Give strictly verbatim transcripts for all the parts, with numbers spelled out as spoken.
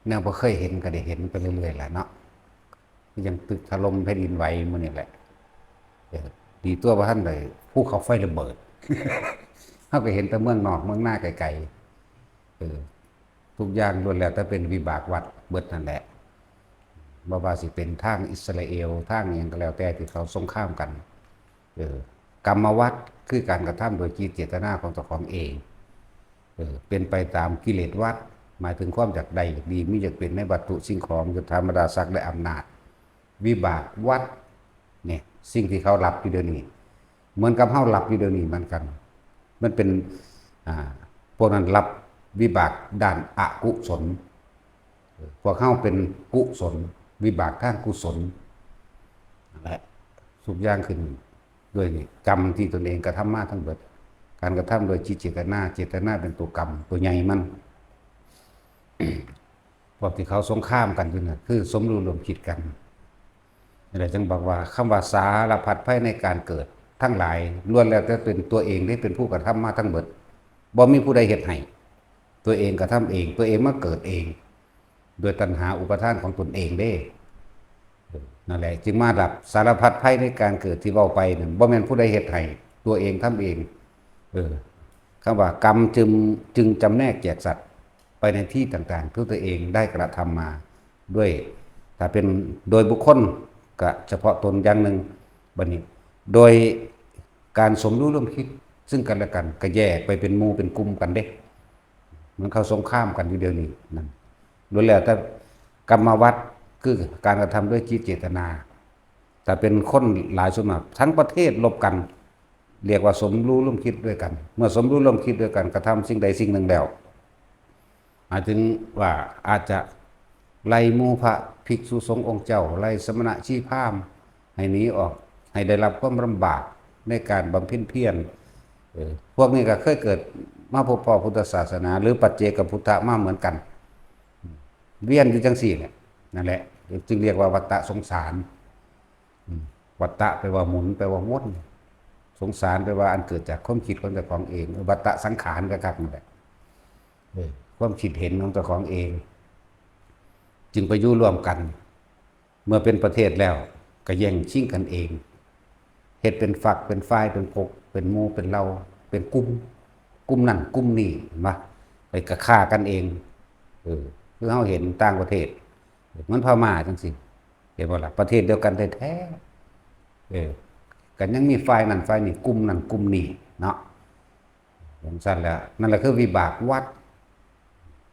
แนวบ่เคยเห็นก็ได้เห็นไปเรื่อยๆแหละเนาะ คือยังตึกถล่มแผ่นดินไหวมื้อนี้แหละ เออ ดีตัวบ่ทันได้ภูเขาไฟระเบิด เฮาก็เห็นแต่เมืองนอกเมืองนาไกลๆ เออ ทุกอย่างล้วนแล้วแต่เป็นวิบากวัฏเบิดนั่นแหละ บ่ว่าสิเป็นทางอิสราเอล ทางอิหยังก็แล้วแต่ที่เขาสงครามกัน เออ กรรมวัฏคือการกระทำโดยจิตเจตนาของเจ้าของเอง เออ เป็นไปตามกิเลสวัฏ หมายถึงความอยากได้อยากดี มีอยากเป็นในวัตถุสิ่งของ ยศถาบรรดาศักดิ์และอำนาจ วิบากวัฏ เนี่ย สิ่งที่เขารับอยู่เดี๋ยวนี้ เหมือนกับเฮารับอยู่เดี๋ยวนี้เหมือนกัน มันเป็น อ่า พวกนั้นรับวิบากด้านอกุศล เออ พวกเฮาเป็นกุศล วิบากทางกุศล นั่นแหละ ทุกอย่างขึ้นด้วยนี่ กรรมที่ตนเองกระทำมาทั้งเบิด การกระทำโดยจิตเจตนา เจตนาเป็นตัวกรรม ตัวใหญ่มัน พวกที่เขาสงครามกันอยู่น่ะ คือสมรู้ร่วมคิดกัน นั่นแหละจึงบอกว่าคำว่าสารพัดภัยในการเกิดทั้งหลาย ล้วนแล้วแต่เป็นตัวเองได้เป็นผู้กระทำมาทั้งเบิด บ่มีผู้ใดเฮ็ดให้ ตัวเองกระทำเอง ตัวเองมาเกิดเอง โดยตัณหาอุปาทานของตนเองเด้ เออ นั่นแหละ จึงมารับสารพัดภัยในการเกิดที่เว้าไปนั่น บ่แม่นผู้ใดเฮ็ดให้ ตัวเองทำเอง เออ คำว่ากรรมจึง จึงจำแนกแจกสัตว์ไปในที่ต่างๆ ที่ตัวเองได้กระทำมาด้วย ถ้าเป็นโดยบุคคลก็เฉพาะตนอย่างหนึ่ง บัดนี้ โดยการสมรู้ร่วมคิดซึ่งกันและกัน ก็แยกไปเป็นหมู่เป็นกลุ่มกันเด้ มันเข้าสงครามกันอยู่เดี๋ยวนี้นั่น ล้วนแล้วแต่กรรมวัฏ คือการกระทำด้วยจิตเจตนา แต่เป็นคนหลายส่วนมาก ทั้งประเทศรบกัน เรียกว่าสมรู้ร่วมคิดด้วยกัน เมื่อสมรู้ร่วมคิดด้วยกัน กระทำสิ่งใดสิ่งหนึ่งแล้ว หมายถึงว่าอาจจะไล่หมู่พระภิกษุสงฆ์องค์เจ้า ไล่สมณะชีพราหมณ์ให้หนีออก ให้ได้รับความลำบากในการบำเพ็ญเพียร เออ พวกนี้ก็เคยเกิดมาพบพ้อพุทธศาสนา หรือปัจเจกพุทธะมาเหมือนกัน เวียนอยู่จังซี่เนี่ย นั่นแหละ จึงเรียกว่าวัฏฏะสงสาร อืม วัฏฏะแปลว่าหมุน แปลว่าวน สงสารแปลว่าอันเกิดจากความคิดของเจ้าของเอง วัฏฏะสังขารก็คักนั่นแหละ เออ ความคิดเห็นของเจ้าของเอง จึงไปอยู่ร่วมกัน เมื่อเป็นประเทศแล้ว ก็แย่งชิงกันเอง เฮ็ดเป็นฝักเป็นฝ่าย เป็นพวก เป็นหมู่เป็นเหล่า เป็นกลุ่ม กลุ่มนั่นกลุ่มนี้ เห็นปะ ไปกะฆ่ากันเอง เออ คือเฮาเห็นต่างประเทศ เหมือนพม่าจังซี่ เห็นบ่ล่ะ ประเทศเดียวกันแท้ๆ เออ กันยังมีฝ่ายนั่นฝ่ายนี้ กลุ่มนั่นกลุ่มนี้เนาะ จังซั่นแหละ นั่นแหละคือวิบากวัฏ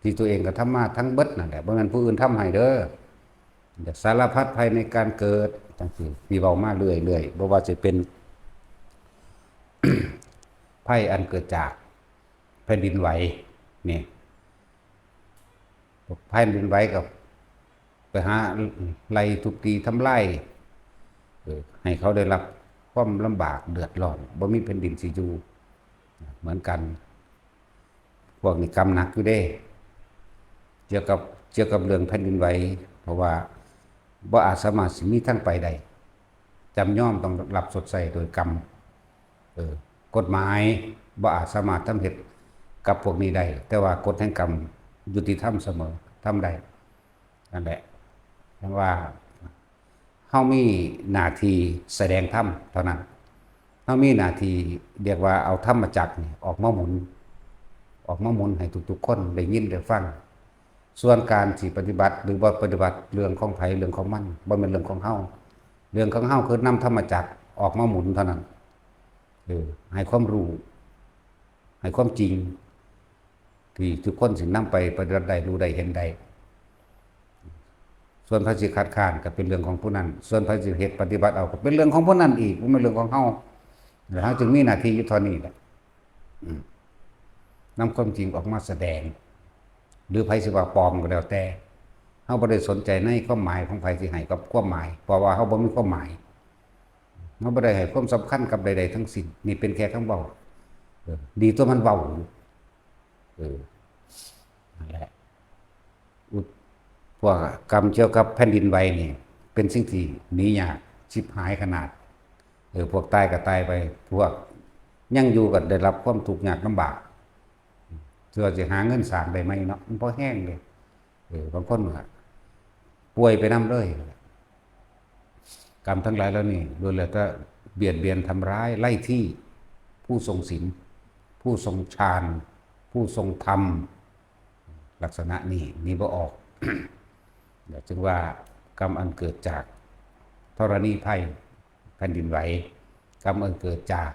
ที่ตัวเองกระทำมาทั้งเบิดนั่นแหละ บ่แม่นผู้อื่นทำให้เด้อ สารพัดภัยในการเกิด จังซี่ ที่เว้ามาเรื่อยๆ บ่ว่าสิเป็น ภัยอันเกิดจากแผ่นดินไหว นี่ แผ่นดินไหวก็ไปหาไล่ทุบตีทำลาย เออ ให้เขาได้รับความลำบากเดือดร้อน บ่มีแผ่นดินสิอยู่ เหมือนกัน พวกนี้กรรมหนักอยู่เด้ เกี่ยวกับ เกี่ยวกับเรื่องแผ่นดินไหว เพราะว่าบ่อาจสามารถสิมีทางไปได้ จำยอมต้องรับชดใช้โดยกรรม เออ กฎหมายบ่อาจสามารถทำเหตุกับพวกนี้ได้ แต่ว่ากฎแห่งกรรมยุติธรรมเสมอ ทำได้ นั่นแหละ จั่งว่า เฮามีหน้าที่แสดงธรรมเท่านั้น เฮามีหน้าที่เรียกว่าเอาธรรมจักรนี่ออกมาหมุน ออกมาหมุนให้ทุกๆคนได้ยินได้ฟัง ส่วนการสิปฏิบัติหรือบ่ปฏิบัติ เรื่องของไผเรื่องของมัน บ่แม่นเรื่องของเฮา เรื่องของเฮาคือนำธรรมจักรออกมาหมุนเท่านั้น เออ ให้ความรู้ ให้ความจริง ที่ทุกคนสินำไปปฏิบัติได้ รู้ได้ เห็นได้ ส่วนไผสิคัดค้านก็เป็นเรื่องของผู้นั้น ส่วนไผสิเฮ็ดปฏิบัติเอาก็เป็นเรื่องของผู้นั้นอีก บ่แม่นเรื่องของเฮา แล้วเฮาจึงมีหน้าที่อยู่เท่านี้แหละ อืม นำความจริงออกมาแสดง หรือไผสิว่าปลอมก็แล้วแต่ เฮาบ่ได้สนใจในความหมายของไผสิให้กับความหมาย เพราะว่าเฮาบ่มีความหมาย เฮาบ่ได้ให้ความสำคัญกับใดๆทั้งสิ้น นี่เป็นแค่คำเว้า เออ ดีตัวมันเว้าอยู่ เออ นั่นแหละ อุด พวกกรรมเกี่ยวกับแผ่นดินไหวนี่ เป็นสิ่งที่หนียาก ชิบหายขนาด เออ พวกตายก็ตายไป พวกยังอยู่ก็ได้รับความทุกข์ยากลำบาก เทื่อสิหาเงินสร้างได้ไหมเนาะ มันบ่แฮงเลย เออบางคนก็ป่วยไปนำเลย กรรมทั้งหลายเหล่านี้ล้วนแล้วแต่เบียดเบียนทำร้ายไล่ที่ผู้ทรงศีล ผู้ทรงฌาน ผู้ทรงธรรม ลักษณะนี้หนีบ่ออก เดี๋ยวจึงว่ากรรมอันเกิดจากธรณีภัย แผ่นดินไหว กรรมอันเกิดจาก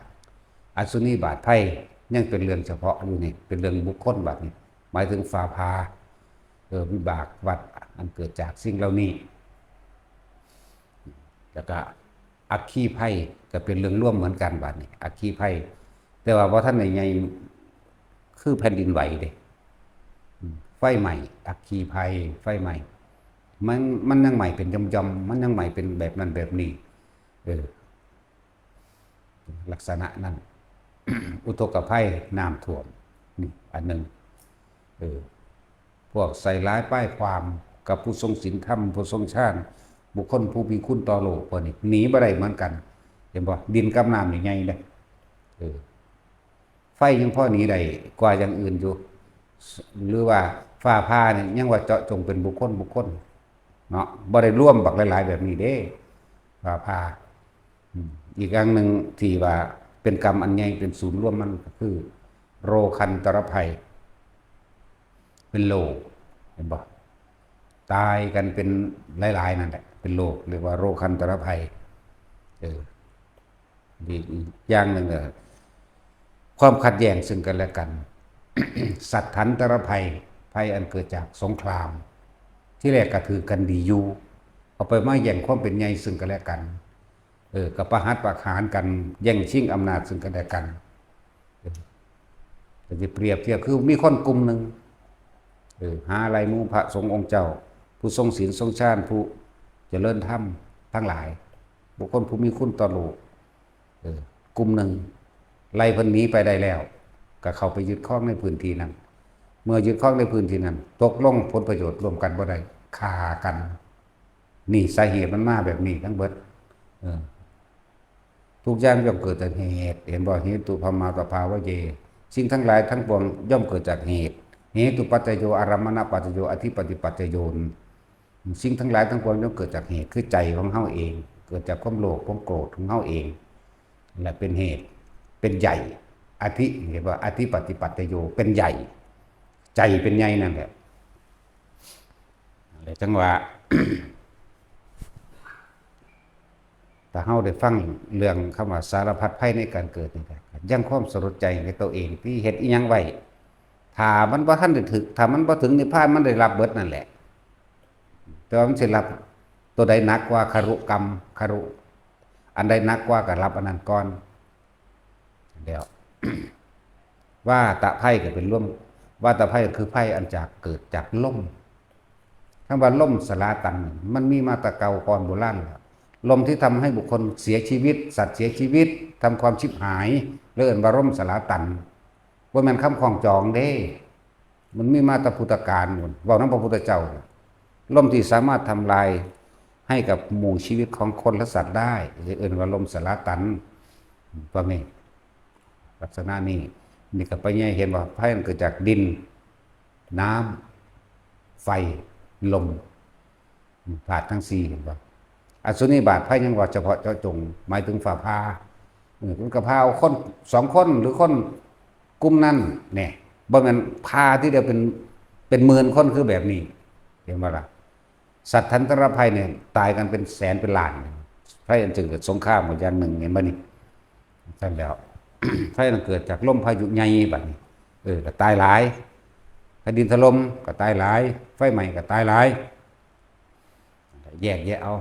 อสุนีบาตไพร่ยังเป็นเรื่องเฉพาะอยู่นี่ เป็นเรื่องบุคคลบัดนี้ หมายถึงฟ้าผ่า เออ วิบากวัฏอันเกิดจากสิ่งเหล่านี้ แล้วก็อัคคีภัยก็เป็นเรื่องรวมเหมือนกันบัดนี้ อัคคีภัย แต่ว่าบ่ทันได้ใหญ่คือแผ่นดินไหวเด้ อืม ไฟไหม้ อัคคีภัย ไฟไหม้ มัน มันยังไหม้เป็นหย่อมๆ มันยังไหม้เป็นแบบนั้นแบบนี้ เออ ลักษณะนั้น อุทกภัย น้ำท่วม นี่อันหนึ่ง เออ พวกใส่ร้ายป้ายความกับผู้ทรงศีลธรรม ผู้ทรงฌาน บุคคลผู้มีคุณต่อโลก พวกนี้หนีบ่ได้เหมือนกัน เห็นบ่ ดินกับน้ำนี่ใหญ่เด้ เออ ไฟยังพอหนีได้กว่าอย่างอื่นอยู่ หรือว่าฟ้าผ่านี่ยังว่าเจาะจงเป็นบุคคลบุคคล เนาะ บ่ได้รวมบักหลายๆแบบนี้เด้ ฟ้าผ่า อืม อีกอย่างหนึ่งที่ว่าเป็นกรรมอันใหญ่เป็นศูนย์รวมมันก็คือ โรคันตรภัย เป็นโรค เห็นบ่ ตายกันเป็นหลายๆนั่นแหละ เป็นโรค เรียกว่าโรคันตรภัย เออ อีกอย่างหนึ่งก็ความขัดแย้งซึ่งกันและกัน สัตถันตรภัย ภัยอันเกิดจากสงคราม ที่แรกก็ถือกันดีอยู่ เอาไปมาแย่งความเป็นใหญ่ซึ่งกันและกัน เออ ก็ประหัตประหารกัน แย่งชิงอำนาจซึ่งกันและกัน เออ ก็สิเปรียบเทียบคือมีคนกลุ่มหนึ่ง เออ หาลายหมู่พระสงฆ์องค์เจ้า ผู้ทรงศีลทรงฌาน ผู้เจริญธรรมทั้งหลาย บุคคลผู้มีคุณต่อโลก เออ กลุ่มหนึ่ง ไล่เพิ่นหนีไปได้แล้ว ก็เข้าไปยึดครองในพื้นที่นั้น เมื่อยึดครองในพื้นที่นั้น ตกลงผลประโยชน์ร่วมกันบ่ได้ ฆ่ากัน นี่สาเหตุมันมาแบบนี้ทั้งเบิด เออ ทุกอย่างย่อมเกิดจากเหตุ เห็นบ่ เหตุพรหมาตภาวะเย สิ่งทั้งหลายทั้งปวงย่อมเกิดจากเหตุ เหตุปัจจโย อารมณปัจจโย อธิปติปัจจโย สิ่งทั้งหลายทั้งปวงย่อมเกิดจากเหตุ คือใจของเฮาเอง เกิดจากความโลภความโกรธของเฮาเอง และเป็นเหตุ เป็นใหญ่ อธิ เห็นบ่ อธิปติปัจจโย เป็นใหญ่ ใจเป็นใหญ่นั่นแหละ เลยจังว่า ถ้าเฮาได้ฟังเรื่องคำว่าสารพัดภัยในการเกิดนี่ก็ยังความสลดใจในตัวเองที่เฮ็ดอีหยังไว้ ถ้ามันบ่ทันได้ถึก ถ้ามันบ่ถึงนิพพานมันได้รับเบิดนั่นแหละ แต่ว่ามันสิรับตัวใดหนักกว่า คารุกรรม คารุ อันใดหนักกว่าก็รับอันนั้นก่อน แล้ว วาตภัยก็เป็นลม วาตภัยก็คือภัยอันจากเกิดจากลม คำว่าลมสลาตัน มันมีมาแต่เก่าก่อนโบราณแล้ว ลมที่ทำให้บุคคลเสียชีวิต สัตว์เสียชีวิต ทำความชิบหาย เรียกว่าลมสลาตัน บ่แม่นคำคล้องจองเด้ มันมีมาแต่พุทธกาลพู้น เว้านำพระพุทธเจ้า ลมที่สามารถทำลายให้กับหมู่ชีวิตของคนและสัตว์ได้ เรียกว่าลมสลาตัน พวกนี้ ลักษณะนี้ นี่ก็ไปเห็นว่าภัยมันเกิดจากดิน น้ำ ไฟ ลม ธาตุทั้งสี่ เห็นบ่ อสุนีบาตไพร่ยังว่าเฉพาะเจาะจง หมายถึงฟ้าผ่า เออ มันก็ผ่าเอาคนสองคนหรือคนกลุ่มนั้น เนี่ย บ่แม่นผ่าทีเดียวเป็น เป็นหมื่นคนคือแบบนี้ เห็นบ่ล่ะ สัตว์ทันตรภัยเนี่ยตายกันเป็นแสนเป็นล้าน ภัยอันจะเกิดสงครามก็อย่างหนึ่ง เห็นบ่นี่ ซั่นแล้ว ภัยอันเกิดจากลมพายุใหญ่บัดนี้ เออ ก็ตายหลาย แผ่นดินถล่มก็ตายหลาย ไฟไหม้ก็ตายหลาย แยกแยะเอา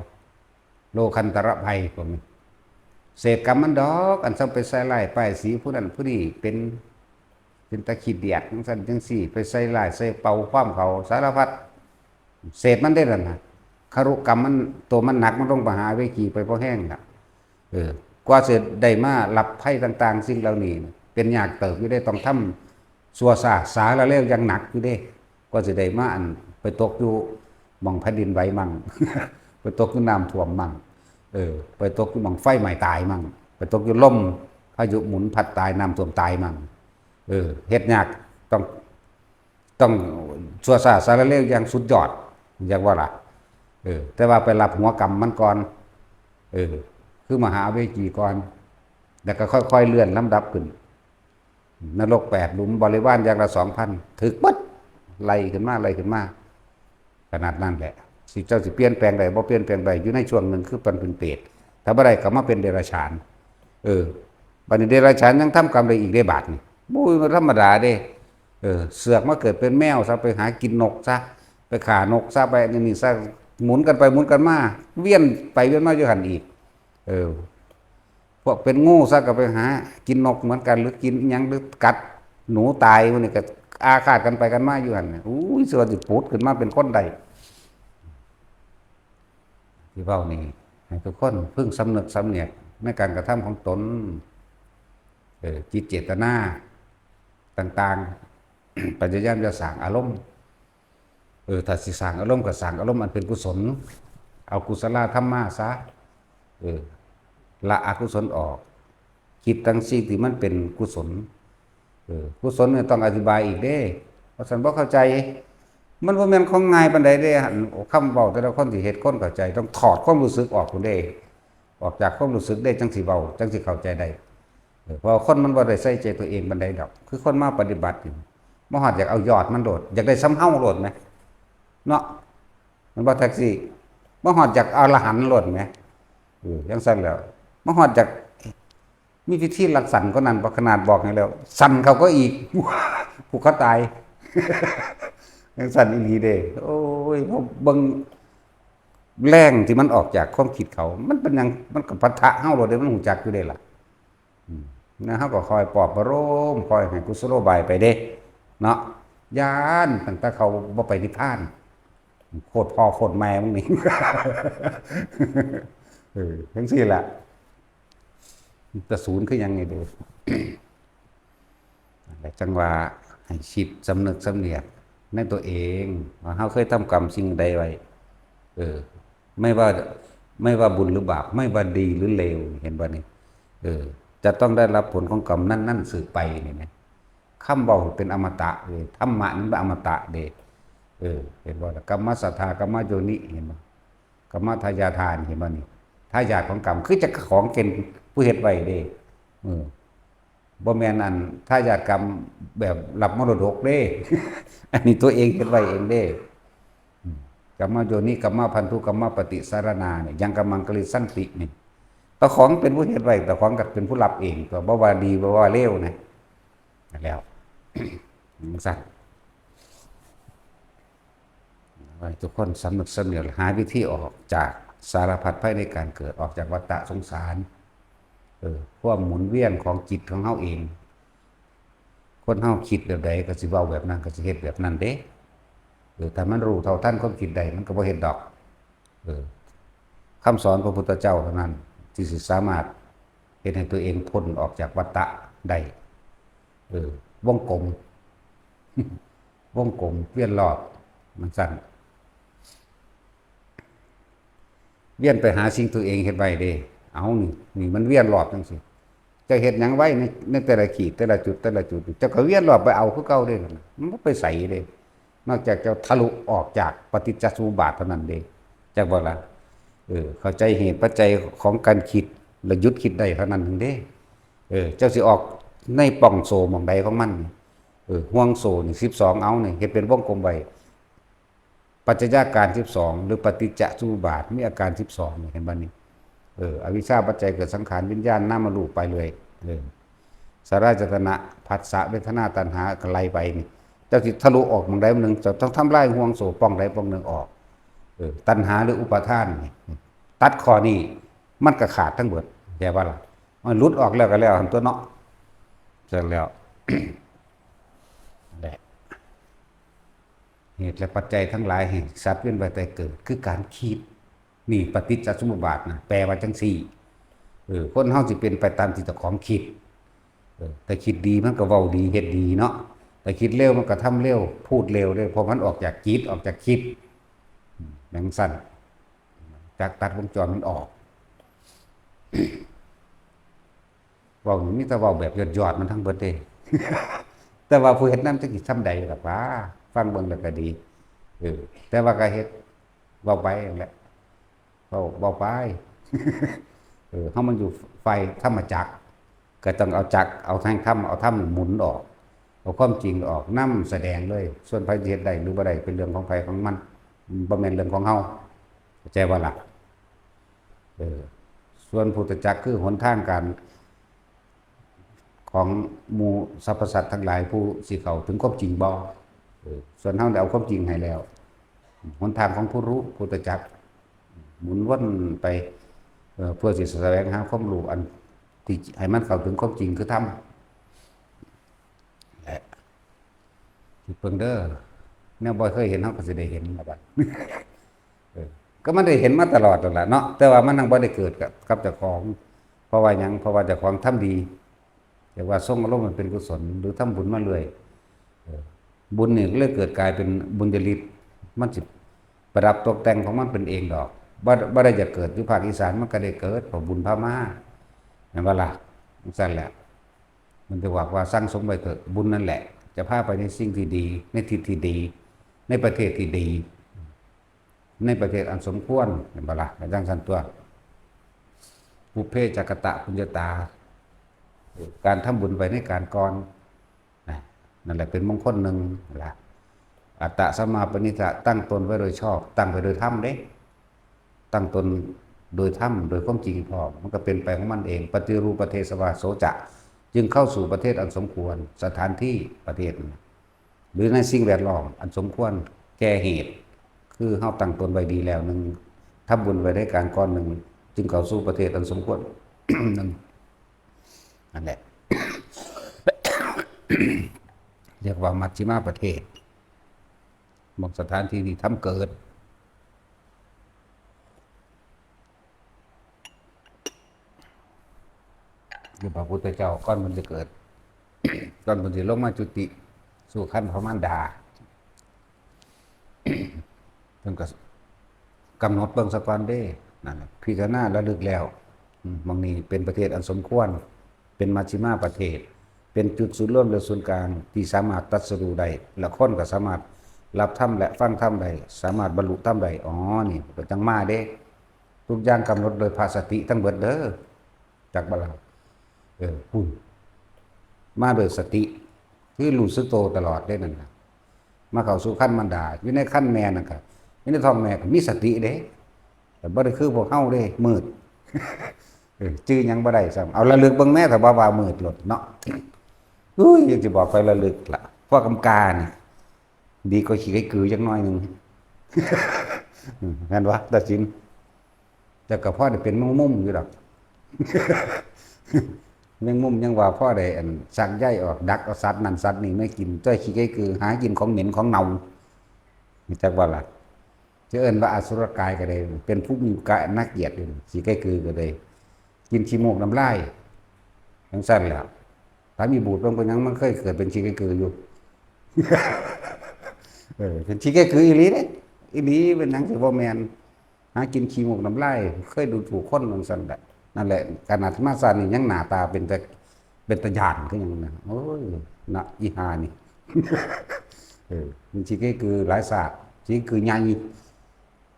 โรคันตรภัยพวกนี้ เศษกรรมมันดอก อันซ้ำไปใส่ร้ายป้ายสีผู้นั้นผู้นี้เป็น เป็นตาขี้เดียดจังซั่นจังซี่ ไปใส่ร้ายใส่เป่าความเขาสารพัด เศษมันได้นั่นน่ะ คารุกรรมมัน ตัวมันหนักมันลงไปหาเวจีไปพอแห้งน่ะ เออ กว่าสิได้มารับภัยต่างๆ สิ่งเหล่านี้น่ะ เป็นยากเติบอยู่เด้ ต้องทำ ชั่วซาสาละเลวอย่างหนักอยู่เด้ กว่าสิได้มาอันไปตกอยู่หม่องแผ่นดินไหวมั่ง ไปตกอยู่น้ำท่วมมั่ง เออ ไปตกอยู่หม่องไฟไหม้ตายมั่ง ไปตกอยู่ลมพายุหมุนพัดตาย น้ำท่วมตายมั่ง เออ เฮ็ดยาก ต้อง ต้อง ชั่วช้าช้าเร็วอย่างสุดยอด อยากว่าล่ะ เออ แต่ว่าไปรับหัวกรรมมันก่อน เออ คือมหาเวจีก่อน แล้วก็ค่อยๆเลื่อนลำดับขึ้น นรกแปดหลุม บริวารอย่างละสองพัน ถืกหมด ไล่ขึ้นมา ไล่ขึ้นมา ขนาดนั้นแหละ สิเจ้าสิเปลี่ยนแปลงได้บ่เปลี่ยนแปลงได้ อยู่ในช่วงหนึ่งคือเป็นเปรต ถ้าบ่ได้ก็มาเป็นเดรัจฉาน เออ บัดนี้เดรัจฉานยังทำกรรมได้อีกได้บาดนี่ โอ้ย มันธรรมดาเด้ เออ เสือกมาเกิดเป็นแมวซะ ไปหากินนกซะ ไปฆ่านกซะ ไปนี่นี่ซะ หมุนกันไปหมุนกันมา เวียนไปเวียนมาอยู่หั่นอีก เออ พวกเป็นงูซะก็ไปหากินนกเหมือนกัน หรือกินอิหยัง หรือกัดหนูตาย มันนี่ก็อาฆาตกันไปกันมาอยู่หั่นน่ะ อุ้ย สิว่าสิผุดขึ้นมาเป็นคนได้ ที่เว้านี่ ให้ทุกคนพึงสำนึกสำเนียกในการกระทำของตน เออ จิตเจตนาต่างๆ พยายามจะสร้างอารมณ์ เออ ถ้าสิสร้างอารมณ์ก็สร้างอารมณ์อันเป็นกุศล เอากุศลธรรมะซะ เออ ละอกุศลออก คิดทั้งสิ่งที่มันเป็นกุศล เออ กุศลเนี่ยต้องอธิบายอีกเด้ เพราะฉันบ่เข้าใจ มันบ่แม่นของง่ายปานใดเด้ หั่น คำเว้าแต่ละคนสิเฮ็ดคนเข้าใจ ต้องถอดความรู้สึกออกพุ้นเด้ ออกจากความรู้สึกเด้ จั่งสิเว้า จั่งสิเข้าใจได้ เออ เพราะว่าคนมันบ่ได้ใส่ใจตัวเองปานใดดอก คือคนมาปฏิบัตินี่ บ่ฮอดอยากเอายอดมันโลด อยากได้ส่ำเฮาโลดแหม เนาะ มันบ่แท็กซี่ บ่ฮอดอยากอรหันต์โลดแหม เออ จั่งซั่นแหล้ว บ่ฮอดอยากมีพิธีรักสันก็นั่น บ่ขนาดบอกให้แล้ว สั่นเขาก็อีก ผู้เขาตาย จั่งซั่นอีหลีเด้ โอ้ย พอเบิ่งแรงที่มันออกจากความคิดเขา มันเป็นหยัง มันก็ปะทะเฮาโลดเด้ มันฮู้จักอยู่เด้ล่ะ อืม นะ เฮาก็คอยปลอบประโลม คอยให้กุศโลบายไปเด้ เนาะ ย้านตั้งแต่เขาบ่ไปนิพพาน โคตรพ่อโคตรแม่มึงนี่ เออ จั่งซี้ล่ะ แต่ศูนย์คือหยังไงเด้อ นั่นแหละ จั่งว่าให้คิดสำนึกสำเนียกในตัวเอง ว่าเฮาเคยทำกรรมสิ่งใดไว้ เออ ไม่ว่า ไม่ว่าบุญหรือบาป ไม่ว่าดีหรือเลว เห็นบ่นี่ เออ จะต้องได้รับผลของกรรมนั้นๆสืบไปนี่นะ คำเว้าเป็นอมตะเด้ ธรรมะนี่เป็นอมตะเด้ เออ เห็นบ่ล่ะ กรรมสัทธา กรรมโยนิ เห็นบ่ กรรมทายาทานี่ เห็นบ่นี่ ทายาทของกรรม คือเจ้าของเป็นผู้เฮ็ดไว้เด้ เออ บ่แม่นอันทายาทกรรมแบบรับมรดกเด้ อันนี้ตัวเองเฮ็ดไว้เองเด้ อืม กรรมโยนิ กรรมพันธุ กรรมปฏิสารณาเนี่ย ยังกรรมังกริสสันตินี่ เจ้าของเป็นผู้เฮ็ดไว้ เจ้าของก็เป็นผู้รับเอง ก็บ่ว่าดีบ่ว่าเลวนะ แล้ว จั่งซั่น ให้ทุกคนสำนึกสำเนียก หาวิธีออกจากสารพัดภัยในการเกิด ออกจากวัฏฏะสงสาร เออ ความหมุนเวียนของจิตของเฮาเอง คนเฮาคิดแบบใดก็สิเว้าแบบนั้น ก็สิเฮ็ดแบบนั้นเด้ เออ ถ้ามันรู้เท่าทันความคิดได้ มันก็บ่เฮ็ดดอก เออ คำสอนพระพุทธเจ้าเท่านั้น ที่สิสามารถเฮ็ดให้ตัวเองพ้นออกจากวัฏฏะได้ เออ วงกลม วงกลมเวียนรอบ มันซั่น เวียนไปหาสิ่งตัวเองเฮ็ดไว้เด้ เอานี่ นี่มันเวียนรอบจั่งซี้ เจ้าเฮ็ดหยังไว้ใน ในแต่ละขีด แต่ละจุด แต่ละจุด เจ้าก็เวียนรอบไปเอาคือเก่าเด้ มันบ่ไปไสเด้ นอกจากเจ้าทะลุออกจากปฏิจจสมุปบาทเท่านั้นเด้ จักบ่ล่ะ เออ เข้าใจเหตุปัจจัยของการคิด แล้วหยุดคิดได้เท่านั้นเองเด้ เออ เจ้าสิออกในป่องโซ่หม่องใดของมัน เออ ห่วงโซ่นี่ สิบสอง เอานี่ เฮ็ดเป็นวงกลมไว้ ปัจจัยอาการ สิบสอง หรือปฏิจจสมุปบาท มีอาการ สิบสอง นี่ เห็นบ่นี่ เออ อวิชชาปัจจัยเกิดสังขาร วิญญาณ นามรูป ไปเลย เออ สลายตนะ ผัสสะ เวทนา ตัณหา ก็ไล่ไปนี่ เจ้าสิทะลุออกหม่องใดหม่องหนึ่ง เจ้าต้องทำลายห่วงโซ่ป่องใดป่องหนึ่งออก เออ ตัณหาหรืออุปาทานนี่ ตัดข้อนี้ มันก็ขาดทั้งเบิด แปลว่าล่ะ มันหลุดออกแล้วก็แล้วหั่นตั๊วเนาะ เสร็จแล้ว แหละ เหตุและปัจจัยทั้งหลายแห่งสัตว์เวียนว่ายตายเกิด คือการคิด นี่ปฏิจจสมุปบาทนะ แปลว่าจั่งซี้ เออ คนเฮาสิเป็นไปตามที่เจ้าของคิด เออ ถ้าคิดดีมันก็เว้าดี เฮ็ดดีเนาะ ถ้าคิดเลวมันก็ทำเลว พูดเลวเด้ เพราะมันออกจากจิต ออกจากคิด อืม จั่งซั่น จักตัดวงจรมันออก เว้านี่มีแต่เว้าแบบยอดๆมันทั้งเบิดเด้ แต่ว่าผู้เฮ็ดนำจักสิซ่ำใดล่ะวะ ฟังเบิ่งแล้วก็ดี เออ แต่ว่าก็เฮ็ด เว้าไปนั่นแหละ เว้า เว้าไป เออ เฮามันอยู่ฝ่ายธรรมจักร ก็ต้องเอาจักร เอาแห่งธรรม เอาธรรมหมุนออก เอาความจริงออกนำแสดงเลย ส่วนไผสิเฮ็ดได้หรือบ่ได้ เป็นเรื่องของไผของมัน บ่แม่นเรื่องของเฮา เข้าใจบ่ล่ะ เออ ส่วนพุทธจักรคือหนทางการ ของหมู่สรรพสัตว์ทั้งหลายผู้สิเข้าถึงความจริงบ่ เออ ส่วนเฮาได้เอาความจริงให้แล้ว หนทางของผู้รู้พุทธจักร หมุนวนไป เอ่อ เพื่อสิแสวงหาความรู้อันที่ให้มันเข้าถึงความจริงคือธรรม และคิดเบิ่งเด้อ แนวบ่เคยเห็นเฮาก็สิได้เห็นละบัด เออ ก็มันได้เห็นมาตลอดนั่นล่ะเนาะ แต่ว่ามันยังบ่ได้เกิดกับ กับเจ้าของ เพราะว่าหยัง เพราะว่าเจ้าของทำดี เรียกว่าทรงอารมณ์มันเป็นกุศล หรือทำบุญมาเรื่อย เออ บุญนี่ก็เลยเกิดกลายเป็นบุญญาฤทธิ์ มันสิประดับตกแต่งของมันเป็นเองดอก บ่ บ่ได้จะเกิดอยู่ภาคอีสาน มันก็ได้เกิด เพราะบุญพามา แม่นบ่ล่ะ จั่งซั้นแหละ มันจะบอกว่าสั่งสมไว้เถอะ บุญนั่นแหละ จะพาไปในสิ่งที่ดี ในทิศที่ดี ในประเทศที่ดี ในประเทศอันสมควร แม่นบ่ล่ะ จั่งซั้นตั๊ว ปุพเพจะกตปุญญาตา การทำบุญไว้ในการก่อน นะ นั่นแหละเป็นมงคลหนึ่งล่ะ อัตตะสัมมาปณิธะ ตั้งตนไว้โดยชอบ ตั้งไว้โดยธรรมเด้ ตั้งตนโดยธรรม โดยความจริงพร้อม มันก็เป็นไปของมันเอง ปฏิรูปประเทศวาโสจะ จึงเข้าสู่ประเทศอันสมควร สถานที่ประเทศ หรือในสิ่งแวดล้อมอันสมควรแก่เหตุ คือเฮาตั้งตนไว้ดีแล้วหนึ่ง ทำบุญไว้ในการก่อนหนึ่ง จึงเข้าสู่ประเทศอันสมควร นั่น นั่นแหละ เรียกว่ามัชฌิมาประเทศ หม่องสถานที่ที่ธรรมเกิด คือพระพุทธเจ้าก่อนเพิ่นสิเกิด ก่อนเพิ่นสิลงมาจุติสู่ครรภ์พระมารดา เพิ่นก็กำหนดเบิ่งซะก่อนเด้ นั่นน่ะ พิจารณาระลึกแล้ว อืม หม่องนี้เป็นประเทศอันสมควร เป็นมัชฌิมาประเทศ เป็นจุดศูนย์รวมและศูนย์กลางที่สามารถตรัสรู้ได้ และคนก็สามารถรับธรรมและฟังธรรมได้ สามารถบรรลุธรรมได้ อ๋อ นี่ก็จั่งมาเด้ ทุกอย่างกำหนดโดยพระสติทั้งเบิดเด้อ จักบ่ล่ะ เออ พุ้น มาโดยสติ คือรู้สึกโตตลอดเด้นั่นน่ะ มาเข้าสู่ครรภ์มารดา อยู่ในครรภ์แม่นั่นก็ อยู่ในท้องแม่ก็มีสติเด้ แต่บ่ได้คือพวกเฮาเด้ มืด เออ จื่อหยังบ่ได้ซ้ำ เอาระลึกเบิ่งแม่ ถ้าบ่ว่ามืดโลดเนาะ อุ้ย ยังสิบอกไประลึกล่ะ พวกกำกานี่ ดีกว่าขี้ไก่กือจักหน่อยหนึ่ง แม่นบ่ ตาสิน แต่ก็พอได้เป็นแมงมุมอยู่ดอก แมงมุมยังว่าพอได้อันซักใยออก ดักเอาสัตว์นั่นสัตว์นี่มากิน แต่ขี้ไก่กือหากินของเหม็นของเน่า รู้จักบ่ล่ะ จะเอิ้นว่าอสุรกายก็ได้ เป็นผู้มีกายอันน่าเกลียดอยู่ ขี้ไก่กือก็ได้ กินขี้มูกน้ำลาย จั่งซั้นแหละ ถ้ามีบูดเบิ่งเป็นหยัง มันเคยเกิดเป็นขี้ไก่กืออยู่ เออ เป็นขี้ไก่กืออีหลีเด้ อีหลี เป็นหยังสิบ่แม่น หากินขี้มูกน้ำลาย เคยดูถูกคนจั่งซั้นแหละ นั่นแหละ ขนาดมาซานี่ยังหน้าตาเป็นตา เป็นตาย้านคือหยังนะ โอ้ย นะ อีห่านี่ เออ มันขี้ไก่กือหลายชาติ ขี้ไก่กือใหญ่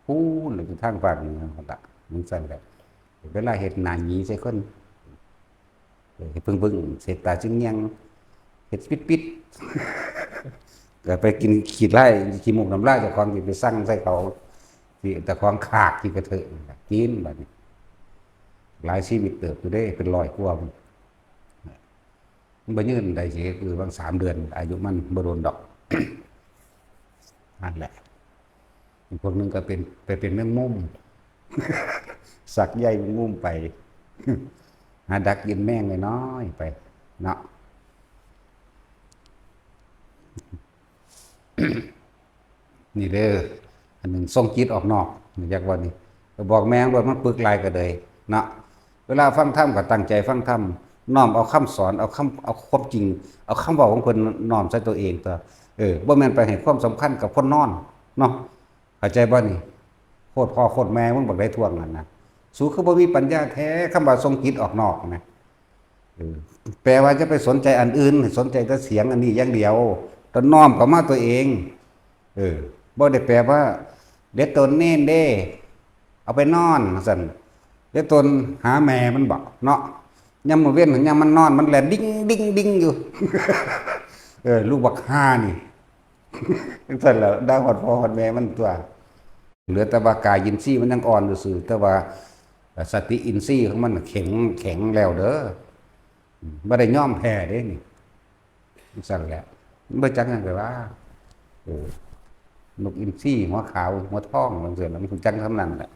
พู้นเลยอยู่ทางภาคเหนือหั่นล่ะ จั่งซั้นแหละ เวลาเฮ็ดหน้าหยีใส่คน เออ เพิ่งๆ เฮ็ดตาจึงแยง เฮ็ดปิดๆ ก็ไปกินขี้ไล่ ขี้มูกน้ำลายเจ้าของ สิไปสั่งใส่เขา สิ เจ้าของขากขี้กระเทอะ กินบัดนี้ หลายชีวิตเติบอยู่เด้ เป็นร้อยกว่า มันบ่ยืนได้สิ คือหว่างสามเดือน อายุมันบ่โดนดอก นั่นแหละ อีกพวกหนึ่งก็เป็น ไปเป็นแมงมุม ซักใยแมงมุมไป หาดักกินแมงน้อยๆไป เนาะ นี่เด้อ อันหนึ่งส่งจิตออกนอก รู้จักบ่นี่ ก็บอกแม่งว่ามันปึกหลายก็เลย เนาะ เวลาฟังธรรมก็ตั้งใจฟังธรรม น้อมเอาคำสอน เอาคำ เอาความจริง เอาคำเว้าของเพิ่นน้อมใส่ตัวเองตั๊ว เออ บ่แม่นไปให้ความสำคัญกับคนนอน เนาะ เข้าใจบ่นี่ โคตรพ่อโคตรแม่มึงบักได้ท่วงนั่นนะ สูคือบ่มีปัญญาแท้ คำว่าส่งจิตออกนอกนะ เออ แปลว่าจะไปสนใจอันอื่น ให้สนใจแต่เสียงอันนี้อย่างเดียว แต่น้อมเข้ามาตัวเอง เออ บ่ได้แปลว่า เหลือตนเน้นเด้ เอาไปนอนซั่น เหลือตนหาแม่มันบ่เนาะ ยามมื้อเว็นยามมันนอน มันแล่นดิ้ง ดิ้ง ดิ้งอยู่ เออ ลูกบักห่านี่ จั่งซั่นแหละ ด่าฮอดพ่อฮอดแม่มันตั๊ว เหลือแต่ว่ากายอินทรีย์มันยังอ่อนซื่อๆ แต่ว่าสติอินทรีย์ของมันแข็ง แข็งแล้วเด้อ อืม บ่ได้ยอมแพ้เด้นี่ จั่งซั่นแหละ มันบ่จักหยังก็ว่า เออ นกอินทรีหัวขาวหัวทองจั่งซี้นะ มันจักส่ำนั้นแหละ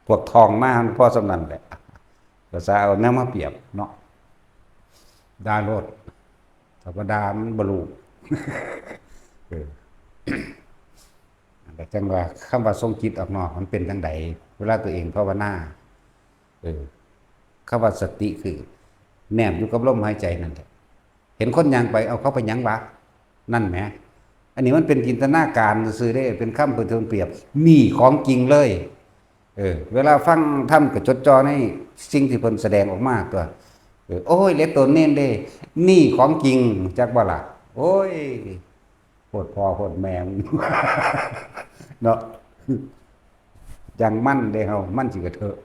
พวกทองมามันพอส่ำนั้นแหละ ภาษาเอาแนวมาเปรียบเนาะ ด่าโลด ธรรมดามันบ่รู้ เออ แต่จั่งว่าคำว่าส่งจิตออกนอกมันเป็นจั่งใด เวลาตัวเองภาวนา เออ คำว่าสติคือ แนบอยู่กับลมหายใจนั่นแหละ เห็นคนย่างไป เอาเขาไปหยังวะ นั่นแหม อันนี้มันเป็นจินตนาการซื่อๆเด้ เป็นคำเปรียบเทียบ นี่ของจริงเลย เออ เวลาฟังธรรมก็จดจ่อในสิ่งที่เพิ่นแสดงออกมาตั๊ว เออ โอ้ย เหลือตนเน้นเด้ นี่ของจริง จักบ่ล่ะ โอ้ย โพดพ่อโพดแม่มึง เนาะ จั่งมันเด้เฮา มันสิกระเทอะ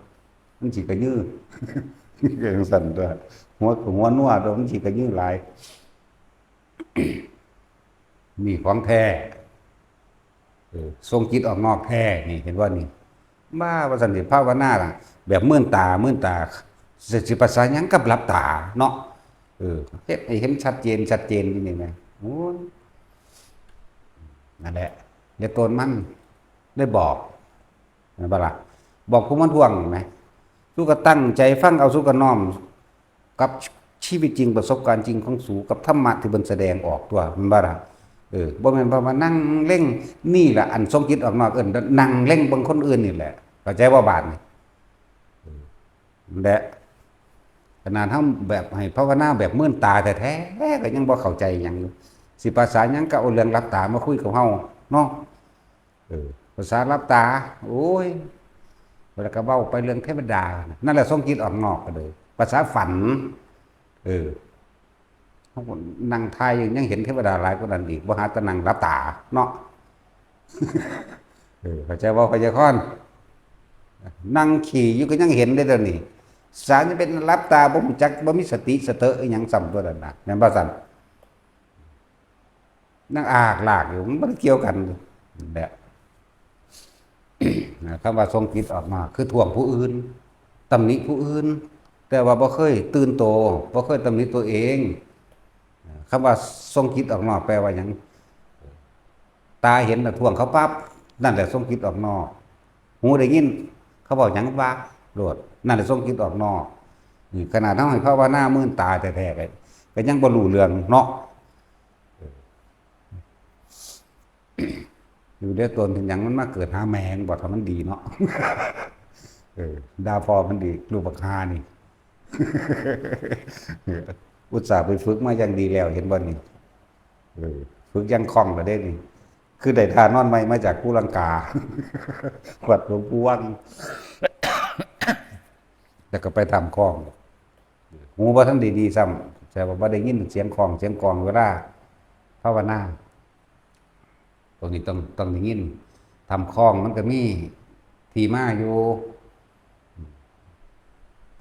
มันสิกระยื้อ จั่งซั่นตั๊ว หัว หัวนัวตั๊ว มันสิกระยื้อหลาย นี่ของแท้ เออ ส่งจิตออกนอกแท้ นี่ เห็นบ่นี่ มาว่าซั่นสิภาวนาล่ะ แบบมื่นตา มื่นตา สิ สิภาษาหยังกับหลับตาเนาะ เออ เฮ็ดให้เห็นชัดเจน ชัดเจนอยู่นี่นะ โอ้ย นั่นแหละ เดี๋ยวตนมันได้บอก แม่นบ่ล่ะ บอกผู้มาทวงแหม สูก็ตั้งใจฟังเอา สูก็น้อมกับชีวิตจริง ประสบการณ์จริงของสู กับธรรมะที่เพิ่นแสดงออกตั๊ว แม่นบ่ล่ะ เออ บ่แม่นว่ามานั่งเล็ง นี่ล่ะ อันส่งจิตออกนอก เอิ้นนั่งเล็งเบิ่งคนอื่นนี่แหละ เข้าใจบ่บาดนี้ เออ นั่นแหละ ขนาดเฮาแบบให้ภาวนาแบบมื่นตาแท้ๆ ก็ยังบ่เข้าใจหยังอยู่ สิภาษาหยังก็เอาเรื่องหลับตามาคุยกับเฮาเนาะ เออ ภาษาหลับตา โอ้ย แล้วก็เว้าไปเรื่องเทวดา นั่นแหละส่งจิตออกนอกก็เลย ภาษาฝัน เออ เฮาก็นั่งทายอยู่ ยังเห็นเทวดาหลายกว่านั้นอีก บ่หาแต่นั่งหลับตาเนาะ เออ เข้าใจบ่ พยาคอน นั่งขี้อยู่ก็ยังเห็นได้เดี๋ยวนี้ สารจะเป็นหลับตา บ่รู้จัก บ่มีสติสะเตอะอิหยังซ้ำตั๊วนั้นน่ะ แม่นบ่ซั่น นั่งอากลากอยู่ มันบ่ได้เกี่ยวกัน นั่นแหละ นะ คำว่าส่งจิตออกนอก คือทวงผู้อื่น ตำหนิผู้อื่น แต่ว่าบ่เคยตื่นโต บ่เคยตำหนิตัวเอง คำว่าส่งจิตออกนอกแปลว่าหยัง ตาเห็นน่ะทวงเขาปั๊บ นั่นแหละส่งจิตออกนอก หูได้ยินเขาเว้าหยังวะ โลด นั่นแหละส่งจิตออกนอก นี่ขนาดเฮาให้ภาวนามื่นตาแท้ๆ ก็ ก็ยังบ่รู้เรื่องเนาะ อยู่เด้อตนเป็นหยังมันมาเกิดหาแม่ง บอกถ้ามันดีเนาะ เออ ด่าพ่อมันดี ลูกบักห่านี่ อุตส่าห์ไปฝึกมาอย่างดีแล้ว เห็นบ่นี่ เออ ฝึกอย่างคล่องแล้วเด้นี่ คือได้ท่านอนใหม่มาจากภูลังกา วัดหลวงปู่วัง แล้วก็ไปทำคล่อง หูบ่ทันได้ดีซ้ำ แต่ว่าบ่ได้ยินเสียงคล่องเสียงกลองเวลาภาวนา ตรงนี้ต้อง ต้องได้ยิน ทำคล่องมันก็มีที่มาอยู่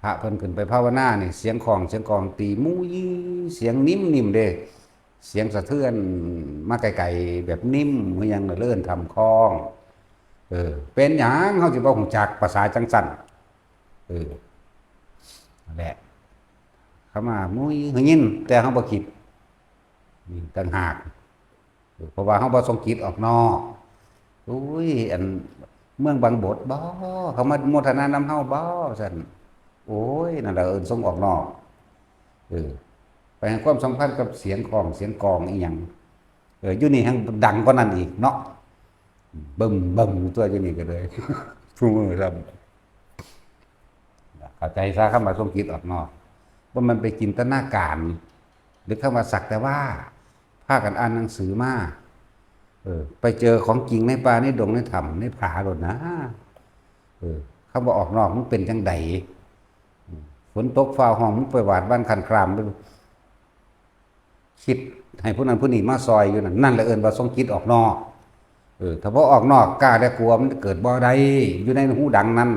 พระเพิ่นขึ้นไปภาวนานี่ เสียงคล่องเสียงกลองตีมุ้ย เสียงนิ่มๆเด้ เสียงสะเทือนมาไกลๆ แบบนิ่มคือหยังน่ะ เอิ้นทำคล่อง เออ เป็นหยังเฮาสิบ่ฮู้จักภาษาจังซั่น เออ นั่นแหละ คำว่ามุ้ย ได้ยิน แต่เฮาบ่คิด นี่ต่างหาก เออ เพราะว่าเฮาบ่ส่งจิตออกนอก อุ้ย อันเมืองบางบดบ่ เขามาโมทนานำเฮาบ่ ซั่น โอ้ย นั่นแหละเอิ้นส่งออกนอก เออ ไปให้ความสำคัญกับเสียงคล่องเสียงกลองอีหยัง เออ อยู่นี่แฮ่งดังกว่านั้นอีกเนาะ บึ้มบึ้มตั๊วอยู่นี่ก็เลย ทุกมื้อซ้ำ เข้าใจซะ คำว่าส่งจิตออกนอก บ่แม่นไปจินตนาการ หรือคำว่าสักแต่ว่า พากันอ่านหนังสือมา เออ ไปเจอของจริงในป่าในดงในถ้ำในผาโลดนะ เออ คำว่าออกนอกมันเป็นจั่งใด อืม ฝนตกฟ้าฮ้อง มึงไปหวาดหวั่นครั่นครามไป คิด ให้ผู้นั้นผู้นี้มาซอยอยู่นั่น นั่นแหละเอิ้นว่าทรงจิตออกนอก เออ ถ้าบ่ออกนอก กล้าและกลัวมันเกิดบ่ได้ อยู่ในหูดังนั้น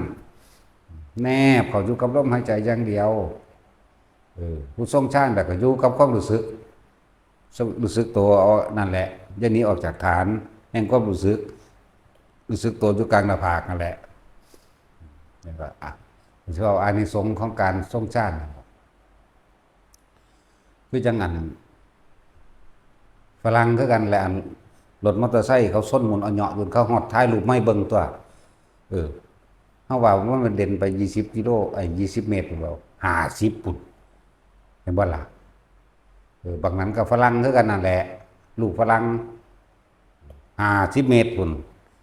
แนบเข้าอยู่กับลมหายใจอย่างเดียว เออ ผู้ทรงฌานน่ะก็อยู่กับความรู้สึก รู้สึกตัวเอานั่นแหละ อย่าหนีออกจากฐานแห่งความรู้สึก รู้สึกตัวอยู่กลางหน้าผากนั่นแหละ แล้วก็ อ่ะ สิเอาอานิสงส์ของการทรงฌาน คือจังอัน ฝรั่งคือกันแหละ อันรถมอเตอร์ไซค์เขาชนหมุนเอาเหยาะอยู่ เขาฮอดถ่ายรูปมาให้เบิ่งตัว เออ เฮาว่ามันเด่นไปยี่สิบกิโล ไอ้ ยี่สิบเมตรพุ้นแล้ว ห้าสิบพุ้น เห็นบ่ล่ะ เออ บางนั้นก็ฝรั่งคือกันนั่นแหละ ลูกฝรั่ง ห้าสิบเมตรพุ้น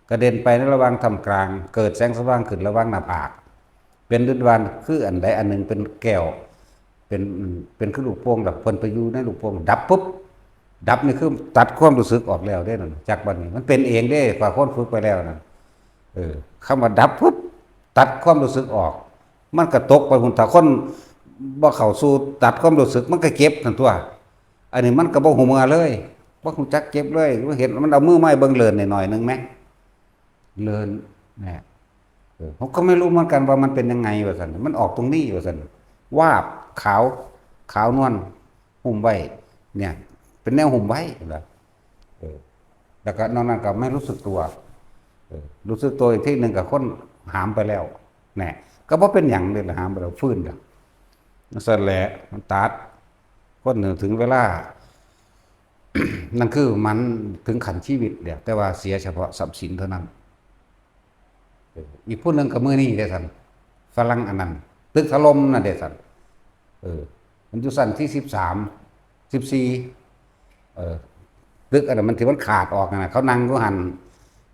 กระเด็นไปในระหว่างท่ามกลาง เกิดแสงสว่างขึ้นระหว่างหน้าผาก เป็นดุจวานคืออันใดอันหนึ่งเป็นแก้ว เป็น เป็นคือลูกโป่ง แล้วเพิ่นไปอยู่ในลูกโป่ง ดับปุ๊บ ดับนี่คือตัดความรู้สึกออกแล้วเด้นั่น จักบัดนี้ มันเป็นเองเด้ กว่าคนฝึกไปแล้วนั่น เออ คำว่าดับปุ๊บ ตัดความรู้สึกออก มันก็ตกไปพุ้น ถ้าคนบ่เข้าสู่ตัดความรู้สึก มันก็เจ็บนั่นตัว อันนี้มันก็บ่ฮู้เมื่อเลย บ่ฮู้จักเจ็บเลย บ่เห็น มันเอามือมาให้เบิ่งเลินหน่อยๆหนึ่งแหม เลิน เนี่ย เออ ผมก็ไม่รู้เหมือนกันว่ามันเป็นยังไงว่าซั่น มันออกตรงนี้ว่าซั่น วาบขาว ขาวนวล หุ้มไว้ เนี่ย เป็นแนวหุ้มไว้นะ เออ แล้วก็นอกนั้นก็ไม่รู้สึกตัว เออ รู้สึกตัวอีกทีหนึ่งก็คนหามไปแล้ว แน่ ก็บ่เป็นหยังเลยล่ะ หามไปแล้ว ฟื้นแล้ว นั่นแหละ มันตัด คนหนึ่งถึงเวลา นั่นคือมันถึงขั้นชีวิตแล้ว แต่ว่าเสียเฉพาะทรัพย์สินเท่านั้น เออ อีกผู้หนึ่งก็มื้อนี้เด้ซั่น ฝรั่งอันนั้น ตึกถล่มนั่นเด้ซั่น เออ มันอยู่ชั้นที่สิบสาม สิบสี่ เออ ตึกอันนั้นมันที่มันขาดออกนั่นน่ะ เขานั่งอยู่หั่น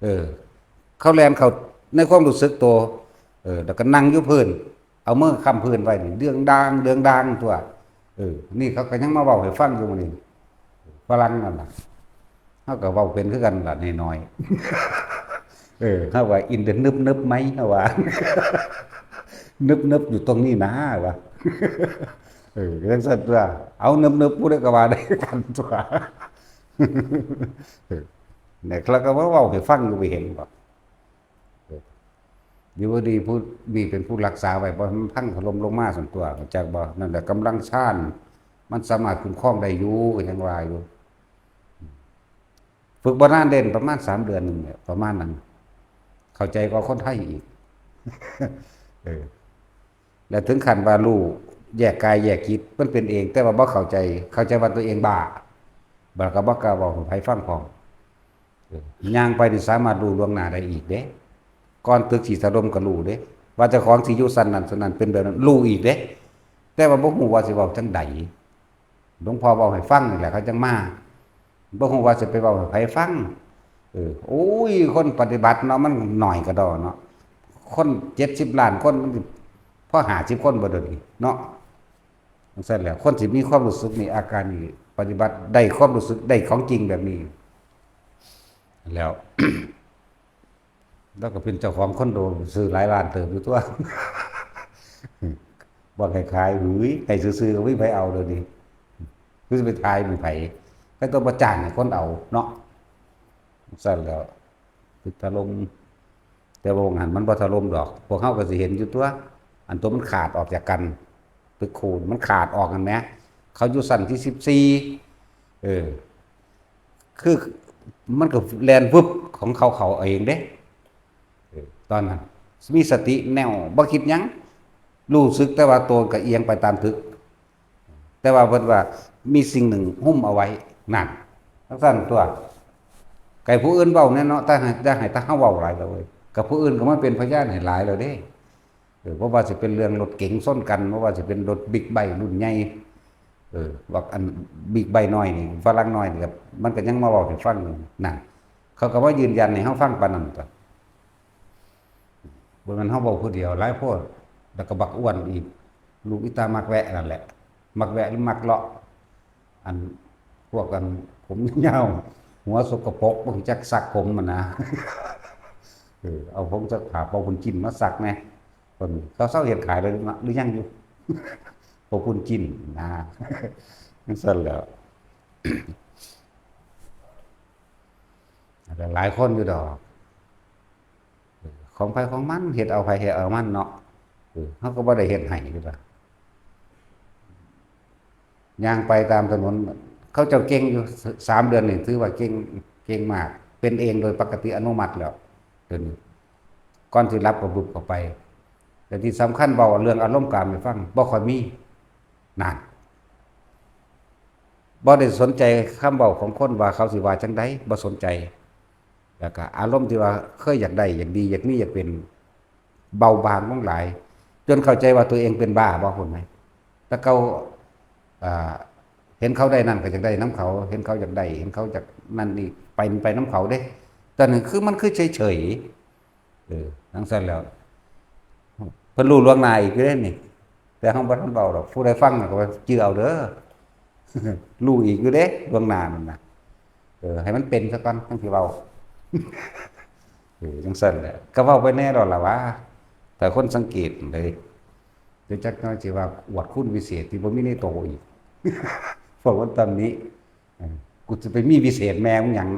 เออ เขาแล่นเข้าในความรู้สึกตัว เออ แล้วก็นั่งอยู่พื้น เอามือค้ำพื้นไว้นี่ เดืองดาง เดืองดางตัว เออ นี่เขาก็ยังมาเว้าให้ฟังอยู่มื้อนี้ ฝรั่งนั่นน่ะ เฮาก็เว้าเป็นคือกันล่ะน้อยๆ เออ เฮาว่า in the นึบๆ ไหม เฮาว่า นึบๆ อยู่ตรงนี้นะ ว่า เออ จั่งซั่นตัว เอานึบๆ ผู้ใดก็ว่าได้กันตัว เออ เนี่ย แล้วก็มาเว้าให้ฟังอยู่ บ่เห็นบ่ เออ อยู่ดีๆ ผู้นี่เป็นผู้รักษาไว้ บ่ให้มันพังถล่มลงมาซั่นตัว รู้จักบ่ นั่นแหละกำลังฌาน มันสามารถคุ้มครองได้อยู่ ก็ยังว่าอยู่ ฝึกบ่นานเด้ ประมาณสามเดือนหนึ่งเนี่ย ประมาณนั้น เข้าใจกว่าคนไทยอีก เออ แล้วถึงขั้นว่ารู้แยกกายแยกจิต มันเป็นเอง แต่ว่าบ่เข้าใจ เข้าใจว่าตัวเองบ้า บัดก็บ่กล้าเว้าให้ไผฟังพร้อม เออ ย่างไปนี่สามารถรู้ล่วงหน้าได้อีกเด้ ก่อนตึกสิถล่มก็รู้เด้ ว่าเจ้าของสิอยู่ชั้นนั้นชั้นนั้น เป็นแบบนั้น รู้อีกเด้ แต่ว่าบ่ฮู้ว่าสิเว้าจั่งใด หลวงพ่อเว้าให้ฟังนี่แหละ เขาจั่งมา บ่ฮู้ว่าสิไปเว้าให้ไผฟัง เออ โอ้ย คนปฏิบัติเนาะ มันน้อยกะด้อเนาะ คนเจ็ดสิบล้านคน มันสิพอห้าสิบคนบ่เดี๋ยวนี้เนาะ จั่งซั่นแหละ คนสิมีความรู้สึกนี่ อาการนี่ ปฏิบัติได้ความรู้สึกได้ของจริงแบบนี้ แล้ว แล้วก็เป็นเจ้าของคอนโด ซื้อหลายล้านเติบอยู่ตัว บ่ให้ขาย หุย ให้ซื่อๆ ก็บ่มีไผเอาเดี๋ยวนี้ คือสิไปขายให้ไผ ก็ต้องมาจ้างให้คนเอาเนาะ ซั่นแล้ว ตึกถล่ม แต่ว่าหม่องหั้นมันบ่ถล่มดอก พวกเฮาก็สิเห็นอยู่ตัว อันตัวมันขาดออกจากกัน ตึกโครงมันขาดออกหั้นแหม เขาอยู่ชั้นที่สิบสี่ เออ คือมันก็แล่นวึบของเขา เขาเองเด้ เออ ตอนนั้นมีสติแน่ว บ่คิดหยัง รู้สึกแต่ว่าตัวก็เอียงไปตามตึก แต่ว่าเพิ่นว่ามีสิ่งหนึ่งหุ้มเอาไว้ นั่น จั่งซั่นตัว ไก่ผู้อื่นเว้าแน่เนาะ แต่ให้ แต่ให้ แต่เฮาเว้าหลายแล้วเว้ย กับผู้อื่นก็มาเป็นพยานให้หลายแล้วเด้ เออ บ่ว่าสิเป็นเรื่องรถเก๋งชนกัน บ่ว่าสิเป็นรถบิ๊กไบค์รุ่นใหญ่ เออ บักอันบิ๊กไบค์น้อยนี่ ฝรั่งน้อยนี่ก็ มันก็ยังมาเว้าให้ฟังอยู่ นั่น เขาก็มายืนยันให้เฮาฟังปานนั้นตัว บ่แม่นเฮาเว้าผู้เดียว หลายโพด แล้วก็บักอ้วนอีก ลูกอีตามักแวะนั่นแหละ มักแวะหรือมักเลาะ อันพวกอันผมยาว หัวสกปรก บ่รู้จักซักผมหั้นนะ เออ เอาผงซักผ้าเป่าบุญจินมาซักแหน่ เพิ่น เขาเซาเฮ็ดขายแล้วหรือยังอยู่ เป่าบุญจินนะ จั่งซั่นแหล้ว หลายคนอยู่ดอก เออ ของไผของมัน เฮ็ดเอาไผเฮ็ดเอามันเนาะ เออ เฮาก็บ่ได้เฮ็ดให้ หรือว่า ย่างไปตามถนน เขาเจ้าเก่งอยู่ ส- สามเดือนนี่ถือว่าเก่ง เก่งมาก เป็นเองโดยปกติ อนุมัติแล้ว เดี๋ยวนี้ ก่อนสิหลับก็บึบเข้าไป แต่ที่สำคัญ เว้าเรื่องอารมณ์กามให้ฟัง บ่ค่อยมี นั่น บ่ได้สนใจคำเว้าของคนว่าเขาสิว่าจั่งใด บ่สนใจ แล้วก็อารมณ์ที่ว่าเคยอยากได้ อยากดี อยากมี อยากเป็น เบาบางลงหลาย จนเข้าใจว่าตัวเองเป็นบ้า บ่ พู้นไหม แต่เก่า อ่า เห็นเขาได้นั่นก็อยากได้นำเขา เห็นเขาอยากได้ เห็นเขาอยากนั่นนี่ ไป ไปนำเขาเด้ ตอนนี้คือมันคือเฉยๆ เออ จั่งซั้นแล้ว เพิ่นรู้ล่วงหน้าอีกอยู่เด้นี่ แต่เฮาบ่ทันเว้าดอก ผู้ใดฟังน่ะก็ว่าจื่อเอาเด้อ รู้อีกอยู่เด้ ล่วงหน้านั่นน่ะ เออ ให้มันเป็นซะก่อน จั่งสิเว้า เออ จั่งซั้นแหละ ก็เว้าไปแน่ดอกล่ะวะ แต่คนสังเกตเลย เดี๋ยวจักหน่อยสิว่าอวดคุณวิเศษที่บ่มีในโตอีก พวกมันตำหนิ เออ กูจะไปมีวิเศษแม่มึงหยัง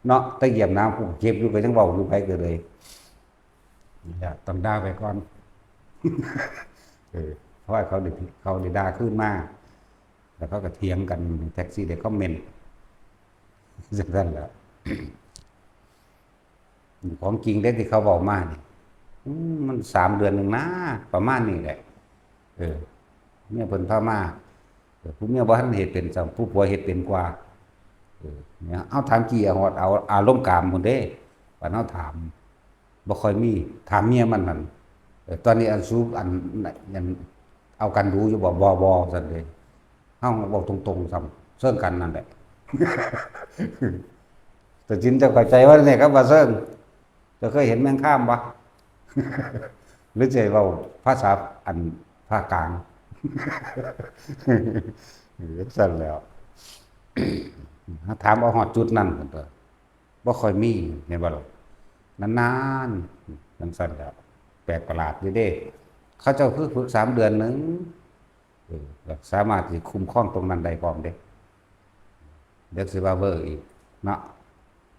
เนาะ แต่เหยียบน้ำกูเก็บอยู่ ก็ยังเว้าอยู่ ไผก็เลย นี่แหละ ต้องด่าไปก่อน เออ เพราะว่าเขาได้ เขาได้ด่าคืนมา แล้วเขาก็เถียงกัน แท็กซี่ได้คอมเมนต์ จั่งซั้นแหละ ของจริงเด้ที่เขาเว้ามานี่ อืม มันสามเดือนหนึ่งนะ ประมาณนี้แหละ เออ เมียเพิ่นพามา เออ ผู้เมียบ่ทันเฮ็ดเป็นซ้ำ ผู้ผัวเฮ็ดเป็นกว่า เออ เนี่ย เอาถามจี้เอาฮอด เอาอารมณ์กามพุ้นเด้ บัดเฮาถาม บ่ค่อยมี ถามเมียมันนั่น เออ ตอนนี้อันสูบ อัน อัน เอากันดูอยู่บ่ บ่ บ่ ซั่นเด้ เฮาเว้าตรงๆ ซ้ำ เซิงกันนั่นแหละ แต่จินเจ้าเข้าใจว่าเนี่ยครับว่าเซิง เจ้าเคยเห็นแมงคามบ่ หรือจะเว้าภาษาอันภาคกลาง เออ ซั่นแล้ว ถามเอาฮอดจุดนั้นพุ่นตั๊ว บ่ค่อยมี เห็นบ่ล่ะ นานๆ จั่งซั้นแหล้ว แปลกประหลาดอยู่เด้ เขาเจ้าคือฝึกสามเดือนหนึ่ง เออ ก็สามารถสิคุ้มครองตรงนั้นได้พร้อมเด้ เดี๋ยวสิว่าเวอร์อีกเนาะ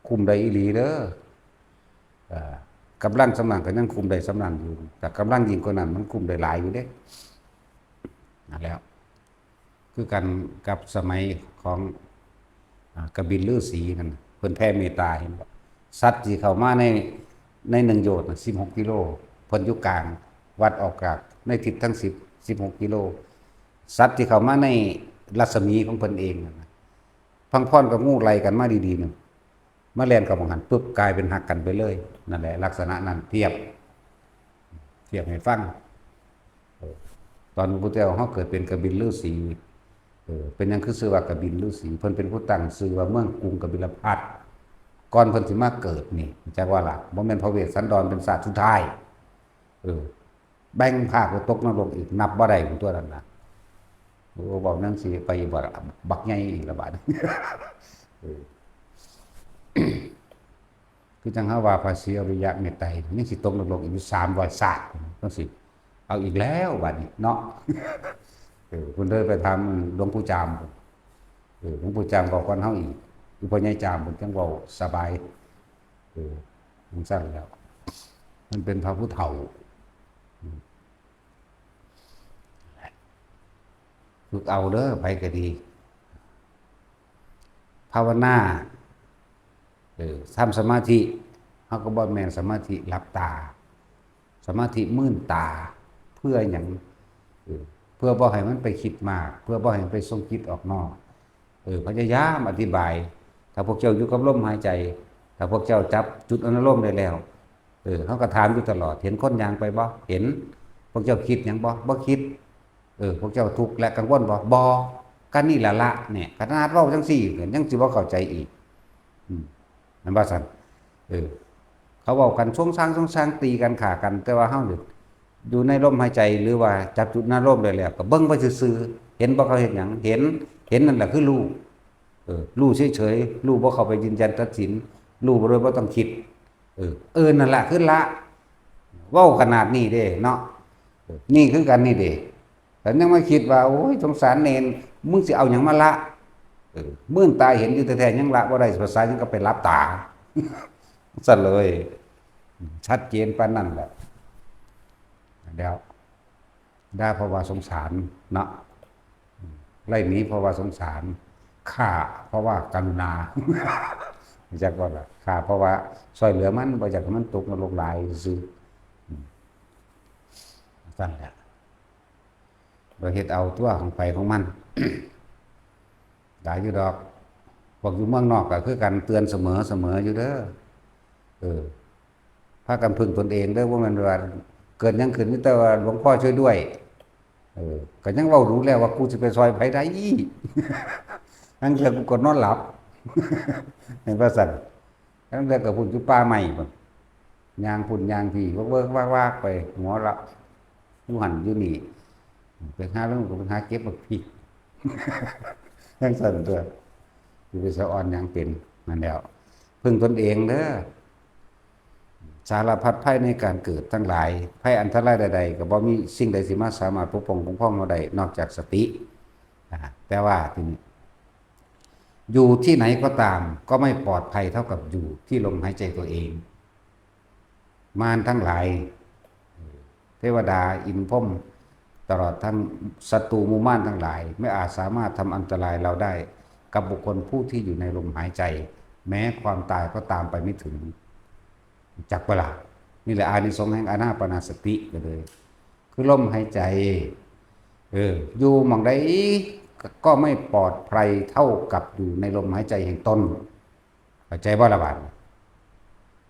คุ้มได้อีหลีเด้อ เอ่อ กำลังส่ำนั้นก็ยังคุ้มได้ส่ำนั้นอยู่ แต่กำลังยิ่งกว่านั้นมันคุ้มได้หลายอยู่เด้ นั่นแหล้ว คือกันกับสมัยของ อ่า กบิลฤๅษีนั่นน่ะ เพิ่นแผ่เมตตา เห็นบ่ สัตว์ที่เข้ามาใน ในหนึ่งโยชน์น่ะ สิบหกกิโล เพิ่นอยู่กลาง วัดออกจากในทิศทั้งสิบ สิบหกกิโล สัตว์ที่เข้ามาในรัศมีของเพิ่นเองนั่นน่ะ พังพรกับงูไล่กันมาดีๆ หนึ่ง มาแล่นเข้าหม่องหั้นปุ๊บ กลายเป็นฮักกันไปเลย นั่นแหละ ลักษณะนั้น เทียบ เทียบให้ฟัง เออ ตอนพระพุทธเจ้าเฮาเกิดเป็นกบิลฤๅษี เออ เป็นหยังคือชื่อว่ากบิลฤๅษี เพิ่นเป็นผู้ตั้งชื่อว่าเมืองกรุงกบิลพัสดุ์ ก่อนเพิ่นสิมาเกิดนี่ จักว่าล่ะ บ่แม่นพระเวสสันดรเป็นชาติสุดท้าย เออ แบ่งภาคไปตกนรกอีก นับบ่ได้พุ้นตั๊วนั่นน่ะ โอ้ เว้าจั่งซี้ไปบ่ล่ะ บักใหญ่อีกละบาด เออ คือจั่งเฮาว่าพระศรีอริยะเมตไตรยังสิตกนรกอีกอยู่สามร้อยชาติ จั่งซี้ เอาอีกแล้วบาดนี้เนาะ เออ เพิ่นเลยไปถามหลวงปู่จาม เออ หลวงปู่จามเว้าก่อนเฮาอีก คือพ่อใหญ่จามเพิ่นจั่งเว้าสบาย เออ จั่งซั้นแล้ว มันเป็นพระผู้เฒ่า อืม ฝึกเอาเด้อ ไผก็ดี ภาวนา เออ ทำสมาธิ เฮาก็บ่แม่นสมาธิหลับตา สมาธิมืนตา เพื่อหยัง เออ เพื่อบ่ให้มันไปคิดมาก เพื่อบ่ให้มันไปส่งจิตออกนอก เออ พยายามอธิบาย ถ้าพวกเจ้าอยู่กับลมหายใจ ถ้าพวกเจ้าจับจุดอนุโลมได้แล้ว เออ เฮาก็ถามอยู่ตลอด เห็นคนย่างไปบ่ เห็น พวกเจ้าคิดหยังบ่ บ่คิด เออ พวกเจ้าทุกข์และกังวลบ่ บ่ ก็นี่ล่ะละ เนี่ย ขนาดเว้าจั่งซี้ ก็ยังสิบ่เข้าใจอีก อืม แม่นบ่ซั่น เออ เขาเว้ากันซวงซางซวงซาง ตีกันฆ่ากัน แต่ว่าเฮานี่อยู่ในลมหายใจ หรือว่าจับจุดอารมณ์ได้แล้ว ก็เบิ่งไปซื่อๆ เห็นบ่เขาเฮ็ดหยัง เห็น เห็นนั่นแหละคือรู้ เออ รู้เฉยๆ รู้บ่เข้าไปยืนยันตัดสิน รู้บ่โดยบ่ต้องคิด เออ เออ นั่นล่ะคือละ เว้าขนาดนี้เด้เนาะ เออ นี่คือกันนี่เด้ แต่ยังมาคิดว่า โอ้ย สงสารเณร มึงสิเอาหยังมาละ เออ มืนตาเห็นอยู่แท้ๆ ยังละบ่ได้ ภาษาหยังก็ไปหลับตา ซั่นเลย ชัดเจนปานนั้นแหละ แล้วด่าเพราะว่าสงสารเนาะ ไล่หนีเพราะว่าสงสาร ฆ่าเพราะว่ากรุณา จักว่าล่ะ ฆ่าเพราะว่าซ่อยเหลือมัน บ่อยากให้มันตกนรกหลายซื่อ อืม ซั่นแหละ เราเฮ็ดเอาตัวของไผของมัน หลายอยู่ดอก พวกอยู่เมืองนอกก็คือกัน เตือนเสมอเสมออยู่เด้อ เออ พากันพึ่งตนเองเด้อ บ่แม่นว่าเกิดหยังขึ้นมีแต่ว่าหลวงพ่อช่วยด้วย เออ ก็ยังเว้าดูแล้วว่ากูสิไปซ่อยไผได้ ลางเทื่อกูก็นอนหลับ เห็นว่าซั่น ลางเทื่อก็พุ้นอยู่ป่าไม้พุ้น ย่างพุ้นย่างพี้ เวิกๆวากๆไป หัวละ อยู่หั่นอยู่นี่ ไปหาลางก็ไปหาเก็บบักพริก จั่งซั่นตั๊ว สิไปสะออนหยังเป็น นั่นแหล้ว พึ่งตนเองเด้อ สารพัดภัยในการเกิดทั้งหลาย ภัยอันตรายใดๆ ก็บ่มีสิ่งใดสิมาสามารถปกป้องคุ้มครองเราได้ นอกจากสติ อ่า แต่ว่าทีนี้ อยู่ที่ไหนก็ตาม ก็ไม่ปลอดภัยเท่ากับอยู่ที่ลมหายใจตัวเอง มารทั้งหลาย เทวดาอินทร์พรหม ตลอดทั้งศัตรูหมู่มารทั้งหลาย ไม่อาจสามารถทำอันตรายเราได้ กับบุคคลผู้ที่อยู่ในลมหายใจ แม้ความตายก็ตามไปไม่ถึง จักบ่ล่ะ นี่แหละอานิสงส์แห่งอานาปานสติก็เลย คือลมหายใจ เออ อยู่หม่องใดก็ไม่ปลอดภัยเท่ากับอยู่ในลมหายใจแห่งตน เข้าใจบ่ล่ะบาดนี้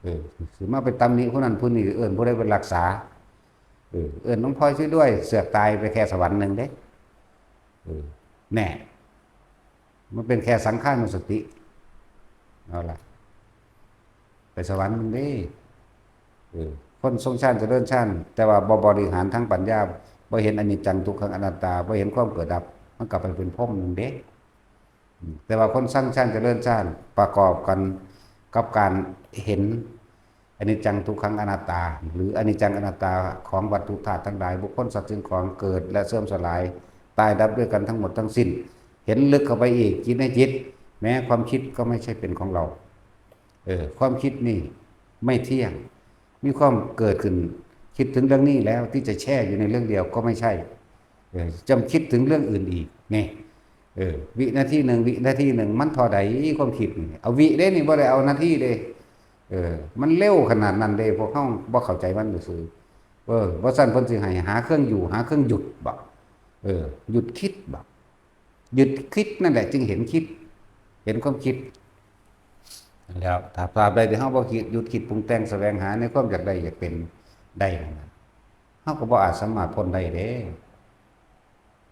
เออ สิมาไปตำหนิผู้นั้นผู้นี้ เอิ้นผู้ใดไปรักษา เออ เอิ้นหลวงพ่อช่วยด้วย เสือกตายไปแค่สวรรค์หนึ่งเด้ เออ แน่ มันเป็นแค่สังขานุสติ เอาล่ะ ไปสวรรค์หนึ่งเด้ เออ คนทรงฌานเจริญฌาน แต่ว่าบ่บริหารทางปัญญา บ่เห็นอนิจจังทุกขังอนัตตา บ่เห็นความเกิดดับ มันก็ไปเป็นพรหมหนึ่งเด้ อืม แต่ว่าคนสร้างฌานเจริญฌานประกอบกันกับการเห็นอนิจจังทุกขังอนัตตา หรืออนิจจังอนัตตาของวัตถุธาตุทั้งหลาย บุคคลสัตว์สิ่งของเกิดและเสื่อมสลาย ตายดับด้วยกันทั้งหมดทั้งสิ้น เห็นลึกเข้าไปอีก จิตในจิต แม้ความคิดก็ไม่ใช่เป็นของเรา เออ ความคิดนี่ไม่เที่ยง มีความเกิดขึ้น คิดถึงเรื่องนี้แล้วที่จะแช่อยู่ในเรื่องเดียวก็ไม่ใช่ เออ จำคิดถึงเรื่องอื่นอีก นี่ เออ วินาทีหนึ่ง วินาทีหนึ่ง มันเท่าใดความคิดนี่ เอาวิเด้นี่ บ่ได้เอานาทีเด้ เออ มันเร็วขนาดนั้นเด้ พวกเฮาบ่เข้าใจมันซื่อๆ เออ บ่ซั้นเพิ่นสิให้หาเครื่องอยู่ หาเครื่องหยุดบ่ เออ หยุดคิดบ่ หยุดคิดนั่นแหละจึงเห็นคิด เห็นความคิด แล้วถ้าตราบใดที่เฮาบ่คิด หยุดคิดปรุงแต่งแสวงหาในความอยากได้อยากเป็นได้นั่นน่ะ เฮาก็บ่อาจสามารถพ้นได้เด้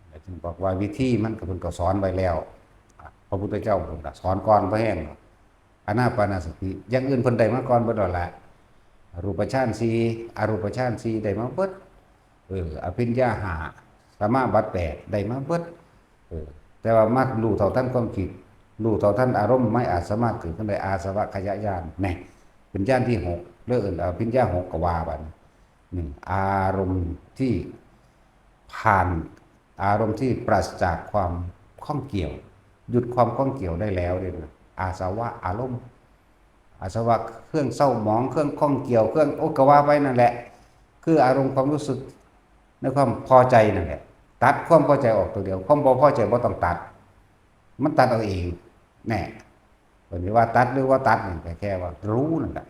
แล้วจึงบอกว่าวิธีมันก็เพิ่นก็สอนไว้แล้ว พระพุทธเจ้าเพิ่นก็สอนก่อนบ่แห้ง อานาปานสติ อย่างอื่นเพิ่นได้มาก่อนเบิดแล้วล่ะ รูปฌานสี่ อรูปฌานสี่ได้มาเบิด เออ อภิญญาห้า สมาบัติแปดได้มาเบิด เออ แต่ว่ามารู้เท่าทันความคิด รู้เท่าทันอารมณ์ ไม่อาจสามารถเกิดขึ้นได้ อาสวัคคยญาณ แน่ เป็นญาณที่หก เรียกเอิ้นอภิญญาหกก็ว่าบัดนี้ นี่ อารมณ์ที่ผ่าน อารมณ์ที่ปราศจากความข้องเกี่ยว หยุดความข้องเกี่ยวได้แล้วเนี่ยนะ อาสวะอารมณ์ อาสวะเครื่องเศร้าหมอง เครื่องข้องเกี่ยว เครื่อง โอ้ ก็ว่าไปนั่นแหละ คืออารมณ์ความรู้สึกในความพอใจนั่นแหละ ตัดความพอใจออกตัวเดียว ความบ่พอใจบ่ต้องตัด มันตัดเอาเอง แน่ เพิ่นสิว่าตัดหรือว่าตัดนี่ก็แค่ว่ารู้นั่นแหละ